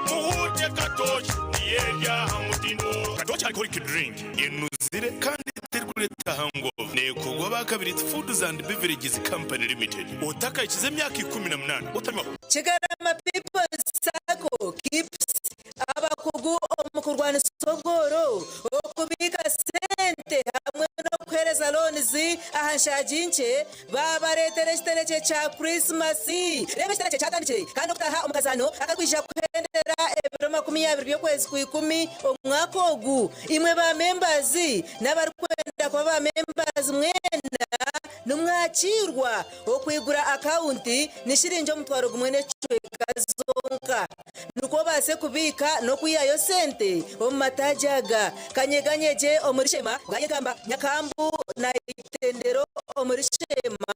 Muhuute katooki niyo eri aha mutindo. Katooki alcoholic drink enuzire kandi terikureeta hangover. Neekorwa aba Kabirizi Foods and Beverages Company Limited. Otakahikize emyaka 18 otanywaho. Kigarama People's Sacco, KIPS, abakugu omu kurwanisa obworo, okubiika sente hamwe n'okuheereza loans aha nshaagi nkye baabareetera ekiterekye kya Kurisimasi. Reeba ekiterekye kyatandikire kandi okutaaha omu kazaano akarikwija kuhendera ebiro 20 by'okwezi kw'ikumi omwaka ogu. Imwe ba members n'abarikwenda kuba ba members mwena nimwakiirwa. Okwigura akawunti ni shiringi 1000 n'ekicweka zonka nikwo obaase kubiika n'okwihayo sente omu mataagi aga, Kanyeganyegye omuri Sheema, Bwayegamba, Nyakambu na Itendero omuri Sheema,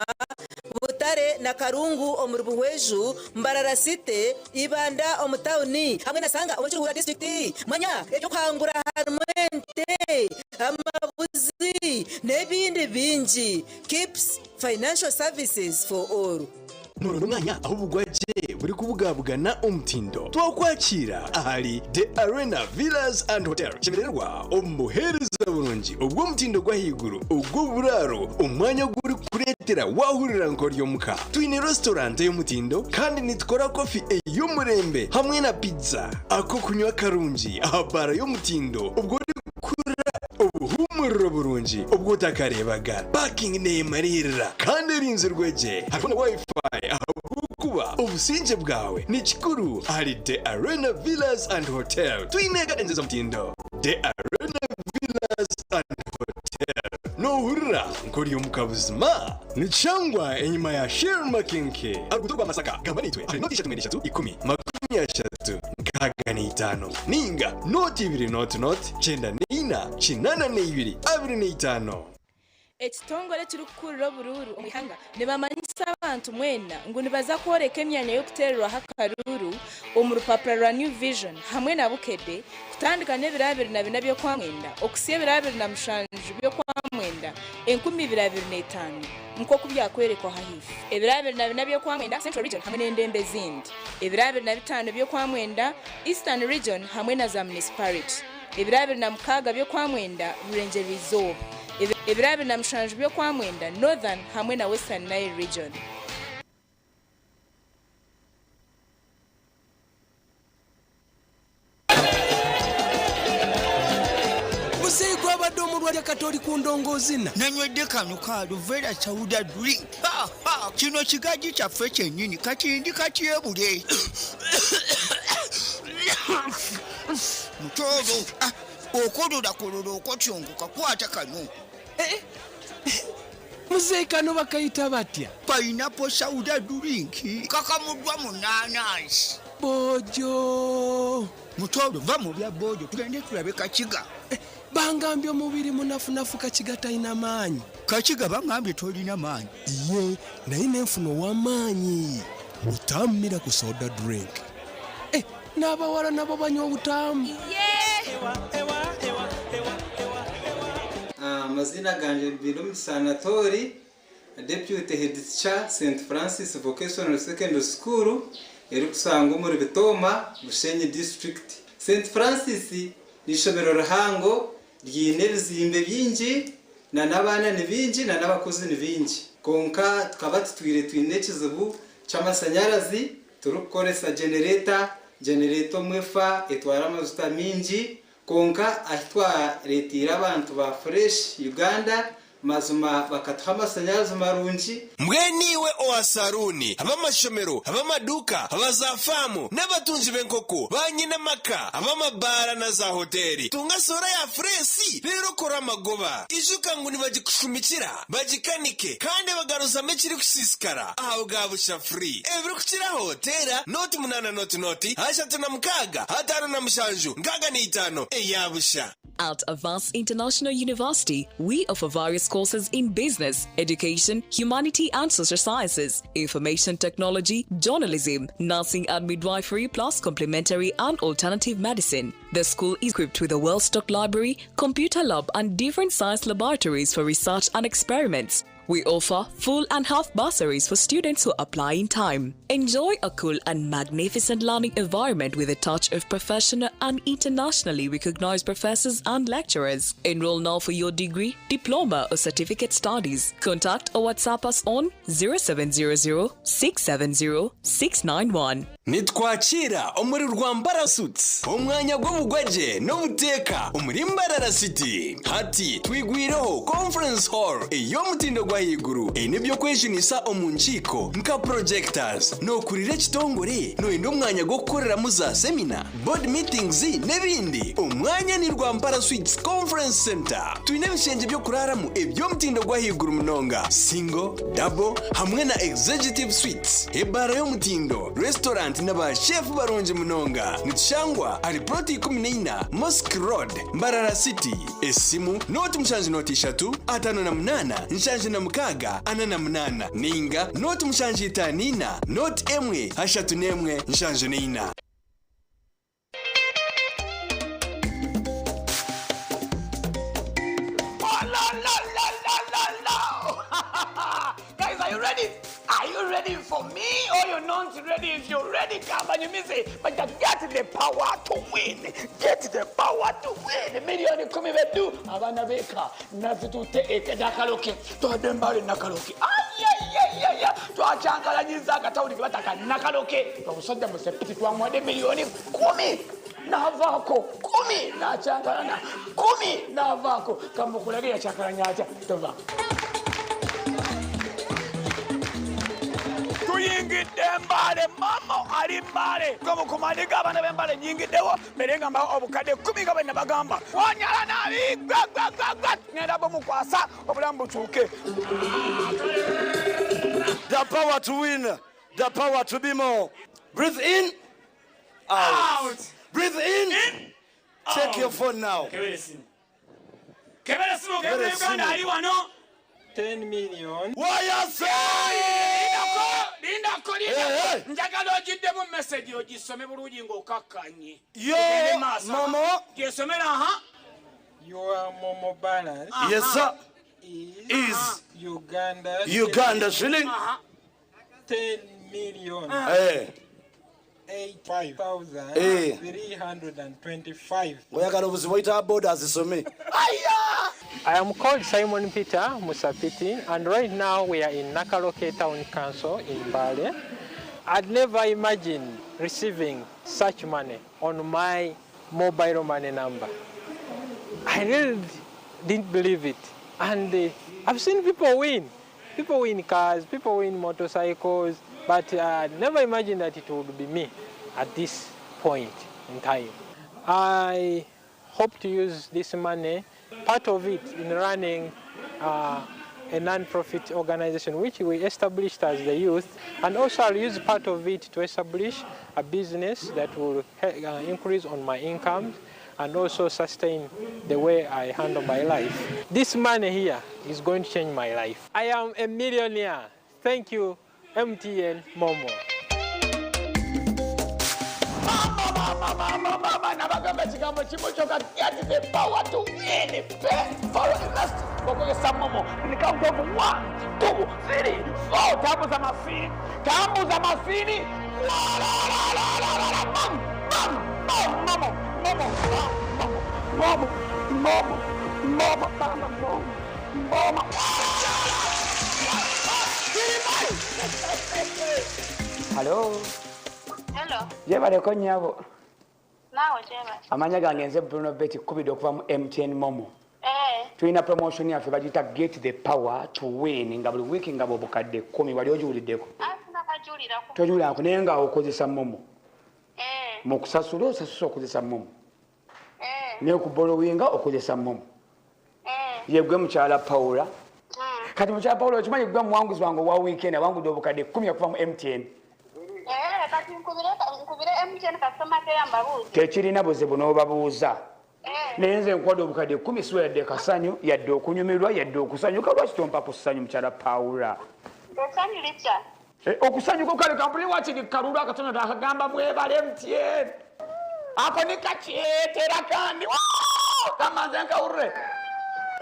Butare na Karungu omuri Buhweju, Mbarara City, Ibanda omu tauni hamwe na Sanga omuri Kiruhura disiturikiti. Manya eby'okuhangura harimu ente, amabuzi n'ebindi bingi. Kips Financial Services for All. Nooronda omwanya ahu obugwagye burikubugabugana omutindo? Twakwakiira ahari The Arena Villas and Hotel. Shemererwa omu buheereza burungi obw'omutindo gw'ahaiguru ogw'oburaaro, omwanya ogurikukureetera waahurira nk'ori omuka. Twine restaurant ey'omutindo kandi nitukora kofi ey'omurembe hamwe na pizza. Ak'okunywa karungi aha baara y'omutindo obwo orikuhurira obuhuumuriro burungi obu otakareebaga. Parking neemariirira kandi erinzirwe gye. Hariho na Wi-Fi ahabw'okuba obusingye bwawe ni kikuru ahari The Arena Villas and Hotel. Twine gardens ez'omutindo. The Arena Villas and Hotel. Noohurira nk'ori omuka buzima? Nikishangwa enyima ya Shell Makenke aha ruguuto rwa Masaka. Gamba naitwe ahari nooti ishatu mwenda ishatu ikumi 35 65 ninga nooti ibiri nooti nooti 94 82 25. Ekitongore ekirikukurira oburuuru omu ihanga nibamanyisa abantu mwena ngu nibaza kworeka emyanya y'okuteererwaho akaruuru omu rupapura rwa New Vision hamwe na Bukedde kutandika n'ebiro 24 by'Okwamwenda okuhitsya ebiro 27 by'Okwamwenda 2025 nk'oku byakworekwaho ahaifo. Ebiro 24 by'Okwamwenda, Central Region hamwe n'endembo ezindi. Ebiro 25 by'Okwamwenda, Eastern Region hamwe na za Munisiparite. Ebiro 26 by'Okwamwenda, Burengyerwa-izooba. Ebiro 27 by'Okwamwenda, Northern hamwe na Western Nile Region. Muzeeyi gwabadde omulwadde kati oli ku ndongoozina. Nanywedde kano ka Aluvera Sauda drink. Ha, ha, kino kigaji kyaffe kyennyini kati ndi katyebule. Mutooro, ah, okolola kolola okotyongoka kwata kano. Eh, eh, muzeeyi kano bakayita batya? Pineapple Sauda drink kakamuddwa mu naanansi. Bojo. Mutooro va mu bya bojo tugende tulabe Kakiga. Eh, bangambye omubiri munafunafu Kakiga talina maanyi. Kakiga bangambye tolina maanyi. Iye naye nenfuna ow'amaanyi. Butamu miracle soda drink. Eh, n'abawala nabo banywa obutamu. Amazina gangye Binomugisha Anatoli, Deputy Head Teacher, St Francis Vocational Secondary School erikushangwa omuri Bitooma, Bushenyi District. St Francis n'eishomero rihango ryine ebizimbe bingi n'abaana ni baingi n'abakozi ni baingi. Kwonka tukaba tutwire twine ekizibu ky'amashanyarazi turikukoresa genereta, genereta omwe efa etwara amajuta maingi kwonka ahi twareeteire abantu ba Fresh Uganda mazima bakatuha amashanyarazi marungi. Mbwenu iwe owa saruuni, ab'amashomero, ab'amaduuka, aba zaafaamu, n'abatungi b'enkoko, baanyine amaka, ab'amabaara na zaahoteeri, tunga soora ya fureesi reero okore amagoba. Ijuka ngu nibagikushumikira, bagikanike, kandi bagaruzamu ekirikusiisikara aha bwa busha free. Ebirikukiraho teera nooti munaana nooti nooti 36 57 65 eya busha. At Avance International University, we offer various courses in business, education, humanity and social sciences, information technology, journalism, nursing and midwifery, plus complementary and alternative medicine. The school is equipped with a well-stocked library, computer lab and different science laboratories for research and experiments. We offer full and half bursaries for students who apply in time. Enjoy a cool and magnificent learning environment with a touch of professional and internationally recognized professors and lecturers. Enroll now for your degree, diploma, or certificate studies. Contact or WhatsApp us on 0700 670 691. Nitwakiira omuri Rwambara Suites, omwanya gw'obugwagye n'obuteeka omuri Mbarara City. Hati twigwireho Conference Hall ey'omutindo gw'ahaiguru eine eby'okwejunisa omu nkiiko nka projectors. Nookurira ekitongore? Nooyenda omwanya gw'okukoreramu za semina, board meetings n'ebindi? Omwanya ni Rwampara Suites Conference Centre. Twine ebishengye by'okuraaramu eby'omutindo gw'ahaiguru munonga, single, double hamwe na executive suites, ebaara y'omutindo, restaurant na ba chef barungi munonga. Nitushangwa ahari plot 14 Mosque Road, Mbarara City. Esimu, nooti mushanju nooti ishatu, 58, 76, 48 nainga nooti mushanju itaano ina, nooti emwe, ashatu n'emwe, nshanju n'eina. Guys, are you ready? Are you ready for me or you're not ready? If you're ready, come and you miss it. But just get the power to win. Get the power to win. Million kumi bedu abaana b'eka nazitutte eka Nakaloke twadde Mbale Nakaloke ayayayaya twakyankalanyiza akatawuni ke bataka Nakaloke omusajja musepiti twamuwadde miliyoni kumi n'avaako kumi n'akyankalana kumi n'avaako kamukulage yakyankalanya atya tova tuyingidde Mbale mama ali Mbale gomukumaniga abaana b'Embale nyingiddewo mbere nga mbawo obukadde kumi nga bwe nabagamba wanyala nabi gwagwagwagwa ngenda bumukwasa obulamu bukyuke. The power to win, the power to be more. Breathe in, out. Out. Breathe in, Check your phone now. Kebera esimu. Kebera esimu Kebera ogende Uganda esimu. ali wano. 10 million. Wayase! Lindako, lindako, lindako. Hey, Njagala ogiddemu message ogisome bulungi ng'okakkanye. Yo, Ogende maaso. Momo. Gyesomera aha. Your Momo balance. Yes, sir. Is, Is Uganda Uganda shilling. 10 million. Eh. Eh. 325. Oyagala obuzibu oyita boda azisome. I am called Simon Peter Musapiti, and right now we are in Nakaloke Town Council in Mbale. I'd never imagined receiving such money on my mobile money number. I really didn't believe it. And I've seen people win. People win cars, people win motorcycles, but I never imagined that it would be me at this point in time. I hope to use this money, part of it, in running a non-profit organization which we established as the youth, and also I'll use part of it to establish a business that will increase on my income and also sustain the way I handle my life. This money here is going to change my life. I am a millionaire. Thank you, MTN Momo. Mama, nabagamba ekigambo kimu kyokka, get the power to win. Pay, follow, invest okozesa MoMo. Ni count of 1 2 3 4. Tambuza masini, tambuza masini. La, la, la, la, la, la, la. Bam, bam, bam. MoMo, MoMo, MoMo, MoMo, MoMo, MoMo, MoMo, MoMo. Halo. Hello. Gyebaleko nnyabo. Naawe gyebale. Amanya gange nze Bruno Betty Kubidde okuva mu MTN MoMo. Eh, Tulina promotion yaffe bagiyita Get the Power to Win, nga buli wiiki nga bwobukadde 10. Wali ogiwuliddeko? Sinakajulirako. Togiwulirako, naye nga okozesa MoMo. Eh, mu kusasula osasusa okozesa MoMo. Eh, naye okuborrowinga okozesa MoMo. Eh. Yegwe mukyala Paula? Kati mukyala Paula, okimanyi gwe muwanguzi wange owa weekend, awangudde obukadde 10 okuva mu MTN. Eh, kati nkubire MTN customer care mbabuuze. Tekirina buzibu n'obabuuza. Eh. Naye nze nkuwadde obukadde 10, siwa yadde kasanyu, yadde okunyumirwa, yadde okusanyuka. Lwaki tompa ku ssanyu, mukyala Paula? Essanyu litya? Eh, okusanyuka kale kampuni wakiri kalulu akatono akagamba mwebale MTN. Ako ni kakyetera kandi kamanze nkawurire.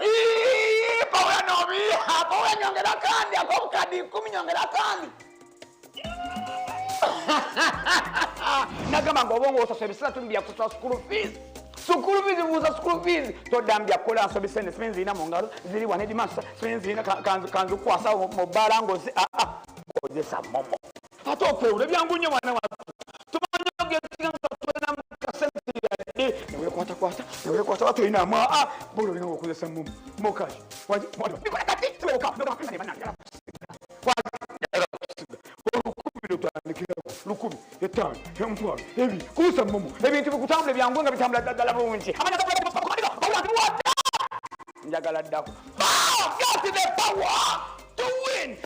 Ii, Paula nobiha Paula, nyongera kandi ak'obukadde 10, nyongera kandi. Nagamba nga obwongo osasula ebiseera tuli byakusasula school fees, school fees, buuza school fees, todda mbyakukola nsobi. Sente simanyi zirina mu ngalo ziri wano edimasa, simanyi zirina kanzikukwasa mu bbaala ngozi kozesa MoMo ate okwewula ebyangu nnyo. Mwana wattu, tumanyi ogetinga kasente yadde newekwatakwata newekwata tolinamu bula olina okukozesa MoMo MoKash. Olukumi lutandikirako 1000, 5, 500, 20. Kozesa MoMo, ebintu bikutambula byangu nga bitambula ddala bulungi. Njagala ddako. Get the power to win.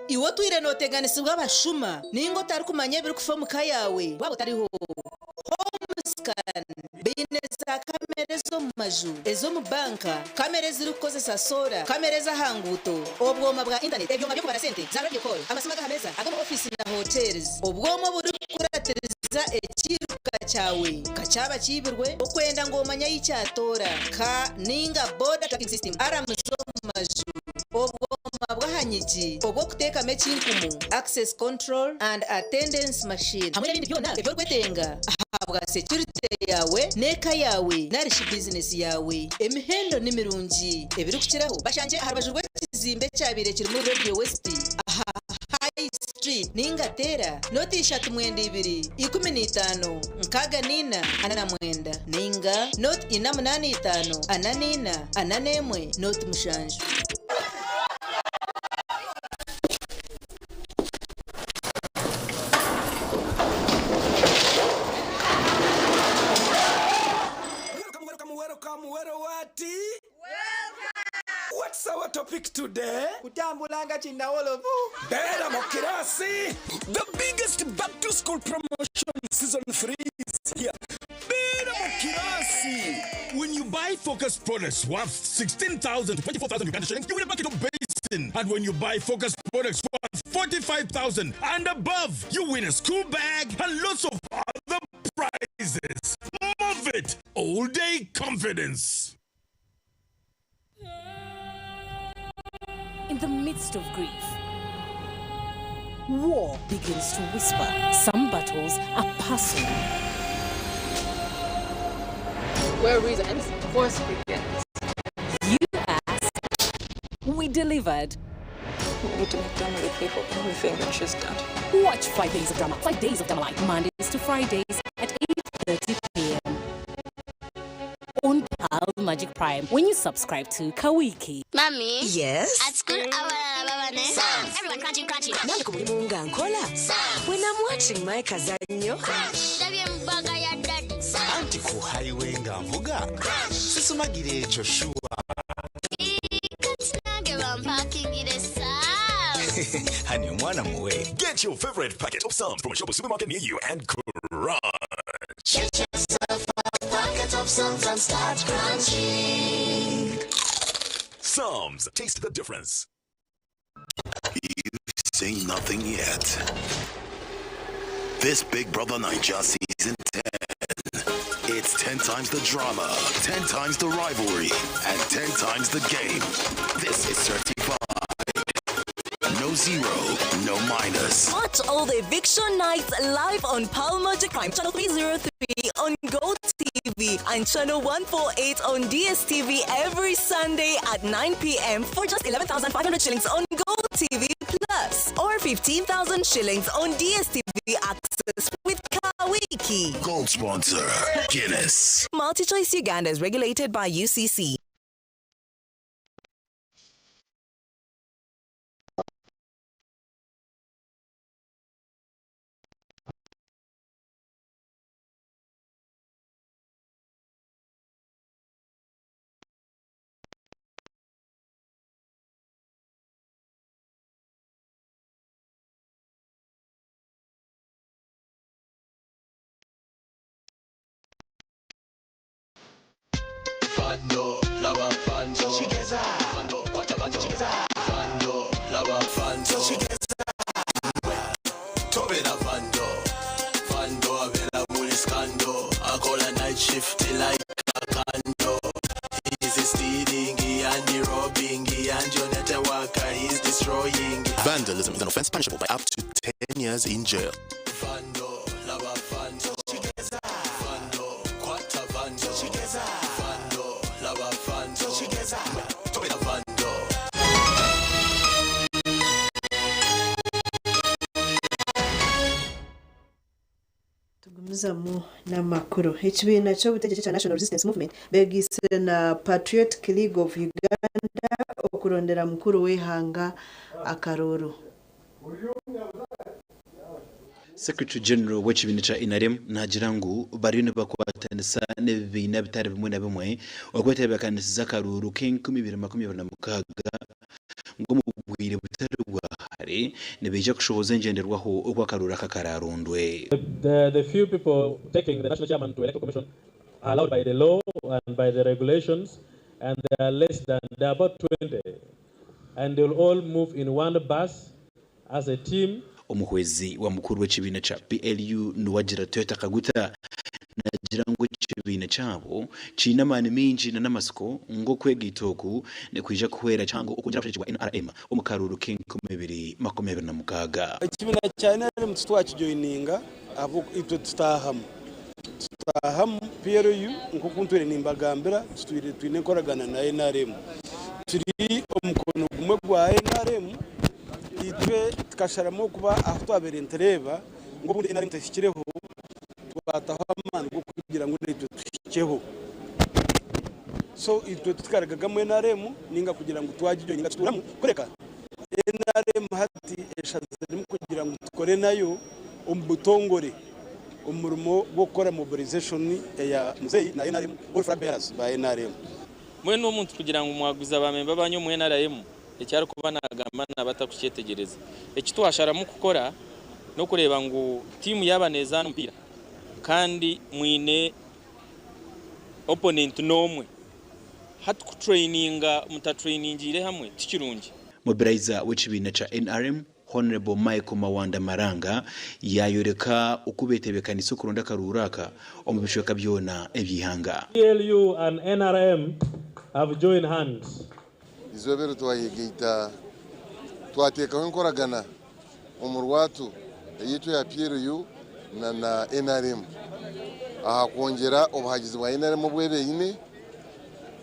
Iwe otwire nooteganisibwa abashuma ninga otarikumanya ebirikufa omu ka yaawe waba otariho. Homescan baine za kamera ez'omu maju, ez'omu banka, kamera ezirikukozesa solar, kamera ez'ahanguuto, obwoma bwa internet, ebyoma byokubara sente, za radio call, amasimu ag'ahameza, ag'omu ofisi na hotels, obwoma oburikukuratiriza ekiruka kyawe kakyaba kiibirwe okwenda ngu omanya yikyatora ka ninga border tracking system, alarm z'omu maju, obwoma bw'ahanyigi obw'okuteekamu ekinkumu, access control and attendance machine, hamwe n'ebindi byona ebyorwetenga ahabwa security yawe n'eka yawe narishi bizinesi yawe. Emihendo ni mirungi ebirikukiraho bashanje aha rubaju rw'ekizimbe ekyabaire kirimu Radio West aha High Street, ninga tera 032 15 64 49, ninga 085 44 41 07. Welcome, welcome, welcome. What's our topic today? Kutambula nga kinnawolovu. Beera mu kirasi. The biggest back to school promotion season 3 is here. Beera mu kirasi. When you buy Focus products worth 16,000 to 24,000 Uganda shillings, you win a bucket of basin. And when you buy Focus products worth 45,000 and above, you win a school bag and lots of other prizes. Movit all day confidence. In the midst of grief, war begins to whisper. Some battles are personal. Where reason ends, force begins. You asked, we delivered. We need to make Damali pay for everything that she's done. Watch 5 Days of Drama, 5 Days of Damali, Mondays to Fridays at 8:30 p.m. on Pearl Magic Prime when you subscribe to Kawiki. Mommy? Yes? At school, abalala baba ne. Everyone crunching, crunching. Nange ku mulimu nga nkola. When I'm watching my kazannyo. Ndabye mu bag ya daddy. Anti ku highway nga nvuga sisumagira ekyo sure. Kati nange bampakingire Sam's. Honey, omwana muwe. Get your favorite packet of Sam's from a shop or supermarket near you and crunch. Get yourself a packet of Sam's and start crunching. Sam's, taste the difference. You've seen nothing yet. This Big Brother Naija season 10. It's 10 times the drama, 10 times the rivalry, and 10 times the game. This is certified. No zero, no minus. Watch all the eviction nights live on Pearl Magic Prime Channel 303 on Go TV and Channel 148 on DSTV every Sunday at 9 p.m. for just 11,500 shillings on Go TV Plus or 15,000 shillings on DSTV Access with Kawiki. Gold sponsor, Guinness. MultiChoice Uganda is regulated by UCC. Fando, lava fando. Fando, kwata fando. Fando, lava fando. Tobera fando. Fando abera muri scandal. Akola night shift like a candle. He's stealing and he robbing and your network he's destroying. Vandalism is an offense punishable by up to 10 years in jail. Fando, lava fando. Fando, kwata fando. Fando, lava fando. Tobera fando. Tugumizamu n'amakuru. Ekibiina ky'obutegyeki kya National Resistance Movement beegaitsire na Patriotic League of Uganda okurondera mukuru w'eihanga akaruuru. Secretary General w'ekibiina kya NRM naagira ngu bariyo nibakwatanisa n'ebibiina bitari bimwe na bimwe okwetebeekanisiza akaruuru k'enkumi ibiri makumi abiri na mukaaga, ngu omu bwire butari bwa hare nibaija kushohoza engyenderwaho oku akaruuru aka karaarondwe. The few people taking the national chairman to electoral commission are allowed by the law and by the regulations, and they are less than, they are about 20. And they will all move in one bus as a team. Omuhwezi wa mukuru w'ekibiina kya PLU Nuwagira Toyota Kaguta nagira ngu ekibiina kyabo kiine amaani mingi na n'amasiko ngu okwegaita oku nikwija kuhwera cyangwa okwongyera obushagiki bwa NRM omu karuuru k'enkumi ibiri makumi abiri na mukaaga. Ekibiina kya NRM titwakijoininga aho itwe tutaahamu PLU. Nk'oku ntwire nimbagambira, tutwire twine enkoragana na NRM, turi omukono gumwe gwa NRM. Itwe tukasharamu kuba aho twabaire nitureeba ngu obundi NRM tehikireho, twataho amaani g'okugira ngu naitwe tuhikeho. So itwe tukaragagamu NRM ninga kugira ngu twagijoininga, tuturamu kureka NRM. Hati eshaziremu kugira ngu tukore nayo omu butongore omurimo gw'okukora mobilization eya muzeyi na NRM, all flag bearers ba NRM. Mwene omuntu kugira ngu mwaguza bamemba banyu omu NRM, ekyarikuba nagamba nabatakukyetegereza. Eki twasharamu kukora n'okureeba ngu tiimu yaba nezaana omupiira kandi mwine opponent n'omwe, hati kutraininga mutatrainingiire hamwe tikirungi. Mobilizer w'ekibiina kya NRM Hon. Michael Mawanda Maranga yaayoreka oku beetebeekaniise okuronda akaruuru aka omu bicweka byona eby'eihanga. PLU and nrm have joined hands. Eizooba eryo twayegaita twateekaho enkoragana omu rwatu eyaitu eya PLU na na nrm aha kwongyera obuhagizi bwa nrm obu eba eine.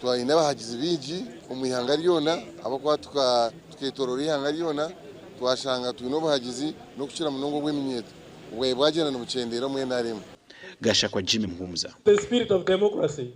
Twaine abahagizi baingi omu ihanga ryona ahabw'okuba tuketoroora eihanga ryona twashanga twine obuhagizi n'okukira munonga obw'eminyeeto obwabaire bwagyenda nibukyendeera omu nrm. Gashakwa Jimmy Muhumuza. The spirit of democracy.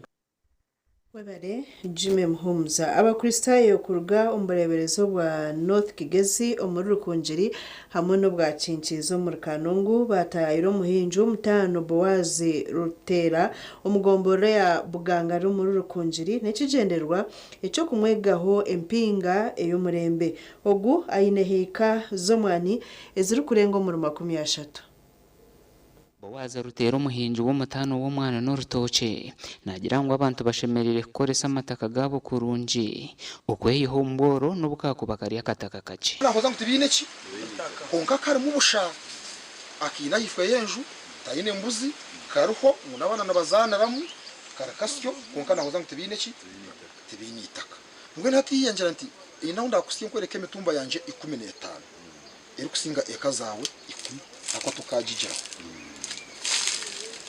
Webare Jimmy Muhumuza. Abakristaayo kuruga omu bureeberezi obwa North Kigezi omuri Rukungiri hamwe n'obwa Kinkiizi omuri Kanungu baataayaayira omuhingi w'omutaano Boaz Ruteera omu gomborora ya Bugangari omuri Rukungiri n'ekigyendererwa eky'okumwegaho empinga ey'omurembe. Ogu aine hiika z'omwani ezirikurenga omuri 30. Boazi Ruteera omuhingi w'omutaano w'omwana n'orutookye naagira ngu abantu bashemereire kukoresa amataka gaabo kurungi okweyiha omu bworo n'obu kaakuba kari akataka kakye. Nahoza ngu tibiine ki, kwonka karimu busha, akaine ahaifo y'enju, taine mbuzi, kariho ngu n'abaana nibazaaniramu, kari kasyo, kwonka nahoza ngu tibiine ki, tibiine itaka. Mbwenu hati yangira nti, Eine ahu ndaakuhitsye nkworeke emitumba yangye 15. Erikusinga eka zaawe ikumi ahakuba tokaagigiraho.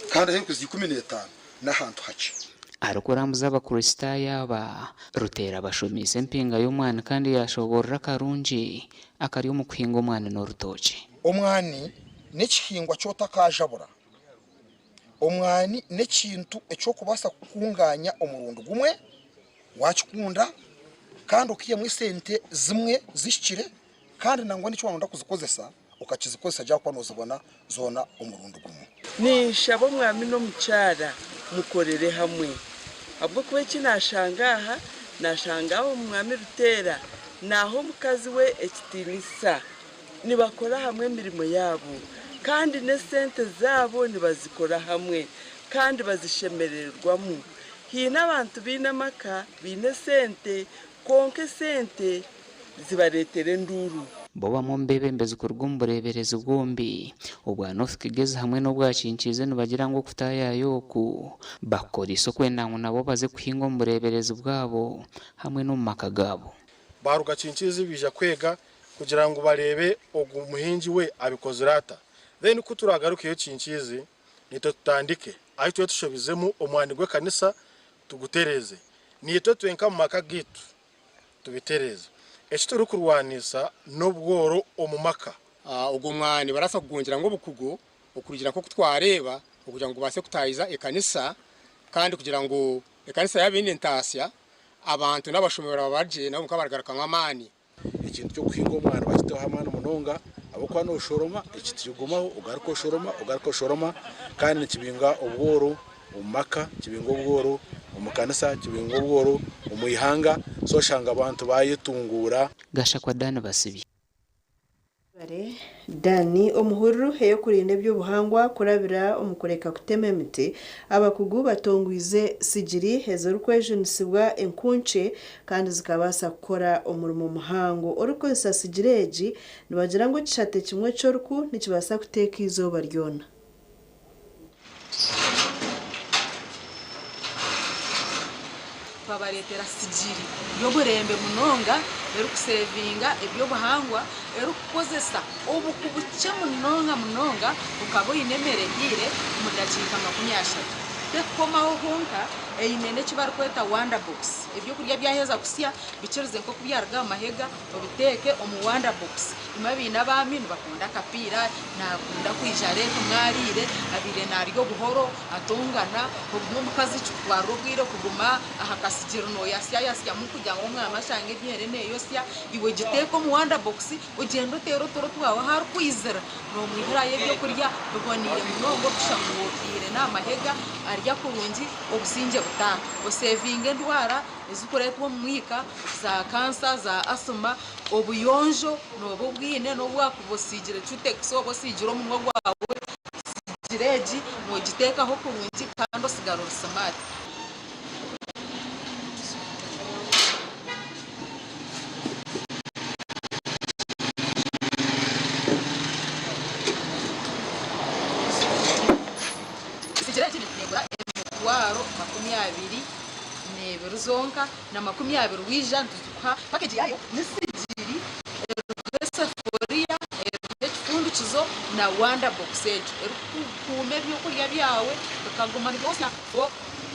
Kandi ahu erikuza 15 n'ahantu hakye. Arikurambuza Abakristaayo aba, Ruteera abashomeise empinga y'omwani kandi yaashoboorora akarungi akari omu kuhinga omwani n'orutookye. Omwani n'ekihingwa ky'otakaajabura. Omwani n'ekintu eki orikubaasa kukungaanya omurundi gumwe waakikunda kandi okaihamu esente zimwe zihikire Kandi nangwa n'eki waronda kuzikozesa, okakizikozesa gye ahakuba noozibona zoona omurundi gumwe. Ninshaba omwami n'omukyara mukorere hamwe ahabw'okuba eki nashanga aha, nashanga omwami Ruteera naaha omukazi we ekitiinisa. Nibakora hamwe emirimo yaabo kandi n'esente zaabo nibazikora hamwe kandi bazishemerererwamu. Haine abantu baine amaka baine esente kwonka esente zibareetera enduuru. Bo bamwe omu beebembezi kuruga omu bureeberezi bwombi obwa North Kigezi hamwe n'obwa Kinkiizi nibagira ngu okutaayaaya oku bakukoreise okwenda ngu nabo baze kuhinga omu bureeberezi bwabo hamwe n'omu maka gaabo. Baaruga Kinkiizi baija kwega kugira ngu bareebe ogu muhingi we abikozire ata. Then ku turagarukeyo Kinkiizi naitwe tutandike ahu tube tushobizemu omwani gw'ekanisa tugutereeze. Naitwe twenka mu maka gaitu tubitereeze. Eki turikurwanisa n'obworo omu maka. Ogwo mwani barabaasa kugwongyeramu obukugu okurugiirira nk'oku twareeba okugira ngu gubaase kutaahiza ekanisa kandi kugira ngu ekanisa yaaba eine entaasya abantu n'abashomi baraba barigye nabo bakaba baragarukamu amaani. Ekintu ky'okuhinga omwani bakiteho amaani munonga ahabw'okuba noshoroma ekiti kigumaho ogaruka oshoroma ogaruka oshoroma kandi nikibinga obworo omu maka, kibinga obworo omu kanisa, kibinga obworo omu ihanga so oshanga abantu bayetunguura. Gashakwa Dan Basibye. Webare Dan. Omuhururu ey'okurinda eby'obuhangwa kurabira omu kureka kutema emiti, abakugu batongwize sigiri ezirikwejunisibwa enkunkye kandi zikabaasa kukora omurimo muhango. Orikukozesa sigiri egi nibagira ngu ekishate kimwe ky'oruku nikibaasa kuteeka eizooba ryona. Twabareetera sigiri y'omurembe munonga erikusevinga eby'obuhangwa, erikukozesa obuku bukye munonga munonga okaba oine emere ehiire omu dakiika 30. Tekukomaho honka, eine n'eki barikweta wonder box. Ebyokurya byaheza kusya, bikirize nk'oku byaruga aha mahega, obiteeke omu wonder box. Imwe abaine abaami nibakunda akapiira, naakunda kwija areeta omwe ariire, abaire naarya obuhoro, atongana, obumwe omukazi kikutwarira obwire kuguma aha kasigiri nooyasyayasyamu kugira ngu omwami ashange emere neeyosya, iwe giteeke omu wonder box ogyende oteere oturo twawe ahu arikwizira noomwihirayo ebyokurya biboneire munonga okushusha ngu obihaire n'aha mahega arya kurungi obusingye butaaha. Oseevinga endwara ezirikureetwa omu mwika za kansa, za asima. Obuyonjo nooba obwine n'obu waakuba osiigire cutekisi oba osiigire omunwa gwawe, sigiri egi noogiteekaho kurungi kandi osigara ori simaati. zonka na 20 waija nituzikuha package yaayo ni sigiri eriho esafuriya eriho ekifundikizo na wanda box egyo erikukuuma ebyokurya byawe bikaguma nibyosya for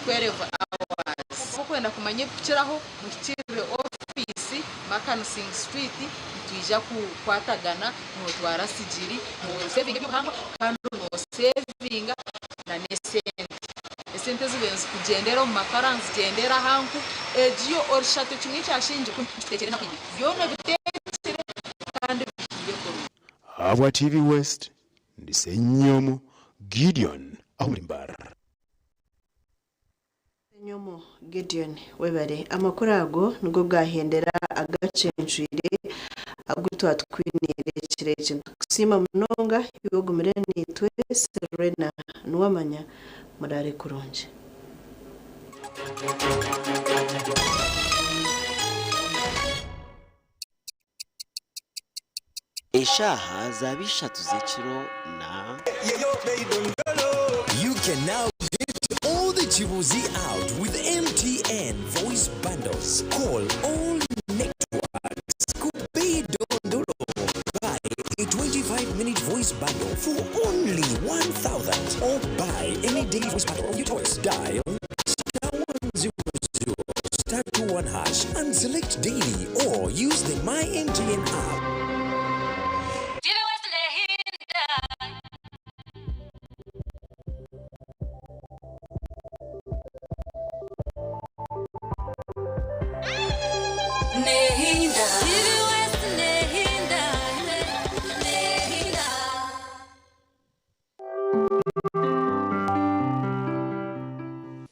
12 hours. Okwenda kumanya ebikukiraho muhikirire ofiisi Makansing Street nitwija kukwatagana notwara sigiri nosevinga ebyobuhangwa kandi nosevinga na n'esente. Esente ezibaire nizikugyendera omu makara nizigyendera aha nku egyo orushatu kimwe kya shingi kitekyere enaku ibiri byona obitekyere kandi bihiire kurungi. Ahabwa TV West, ndi Ssenyomo Gideon ah'omuri Mbarara. Ssenyomo Gideon webare amakuru ago nigo gahendera agacencwire agu twatwiniire ekiro eki. Nitukusiima munonga iwe ogumire naitwe Serena Nuwamanya muraare kurungi. Eshaaha zaaba ishatu z'ekiro na. You can now get all the Chibuzi out with MTN voice bundles. Call all networks. Kupe Dondolo. Buy a 25-minute voice bundle for only 1,000 or buy any daily voice bundle of your choice. Dial star 100 star 21 hash and select daily or use the My MTN app.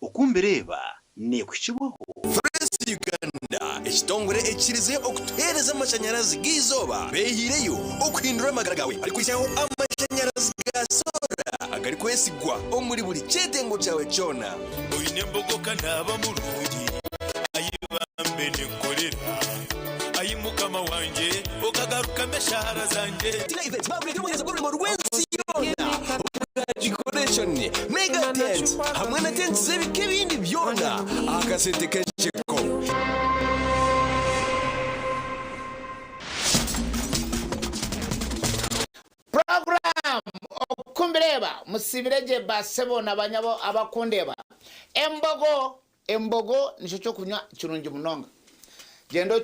Oku mbireba nekukibwaho. Fresi Uganda ekitongore ekikirize okutuheereza amashanyarazi g'eizooba beehiireyo okuhindura amagara gawe barikwihaho amashanyarazi ga soora agarikwesigwa omuri buri kyetengo kyawe kyona. Oine embogoka naaba murungi ayibambe nenkorera ayi mukama wanje okagarukamu eshahara zanje. Tina Events bakuleetera obuheereza bw'orurimo rw'ensi yoona obwa decoration, mega tent hamwe na tents z'ebika ebindi byona aha kasente k'ensheko. Program Okumbireba musibire gye basebo na banyabo abakundeba. Embogo, embogo nikyo kyokunywa kirungi munonga. Gyenda.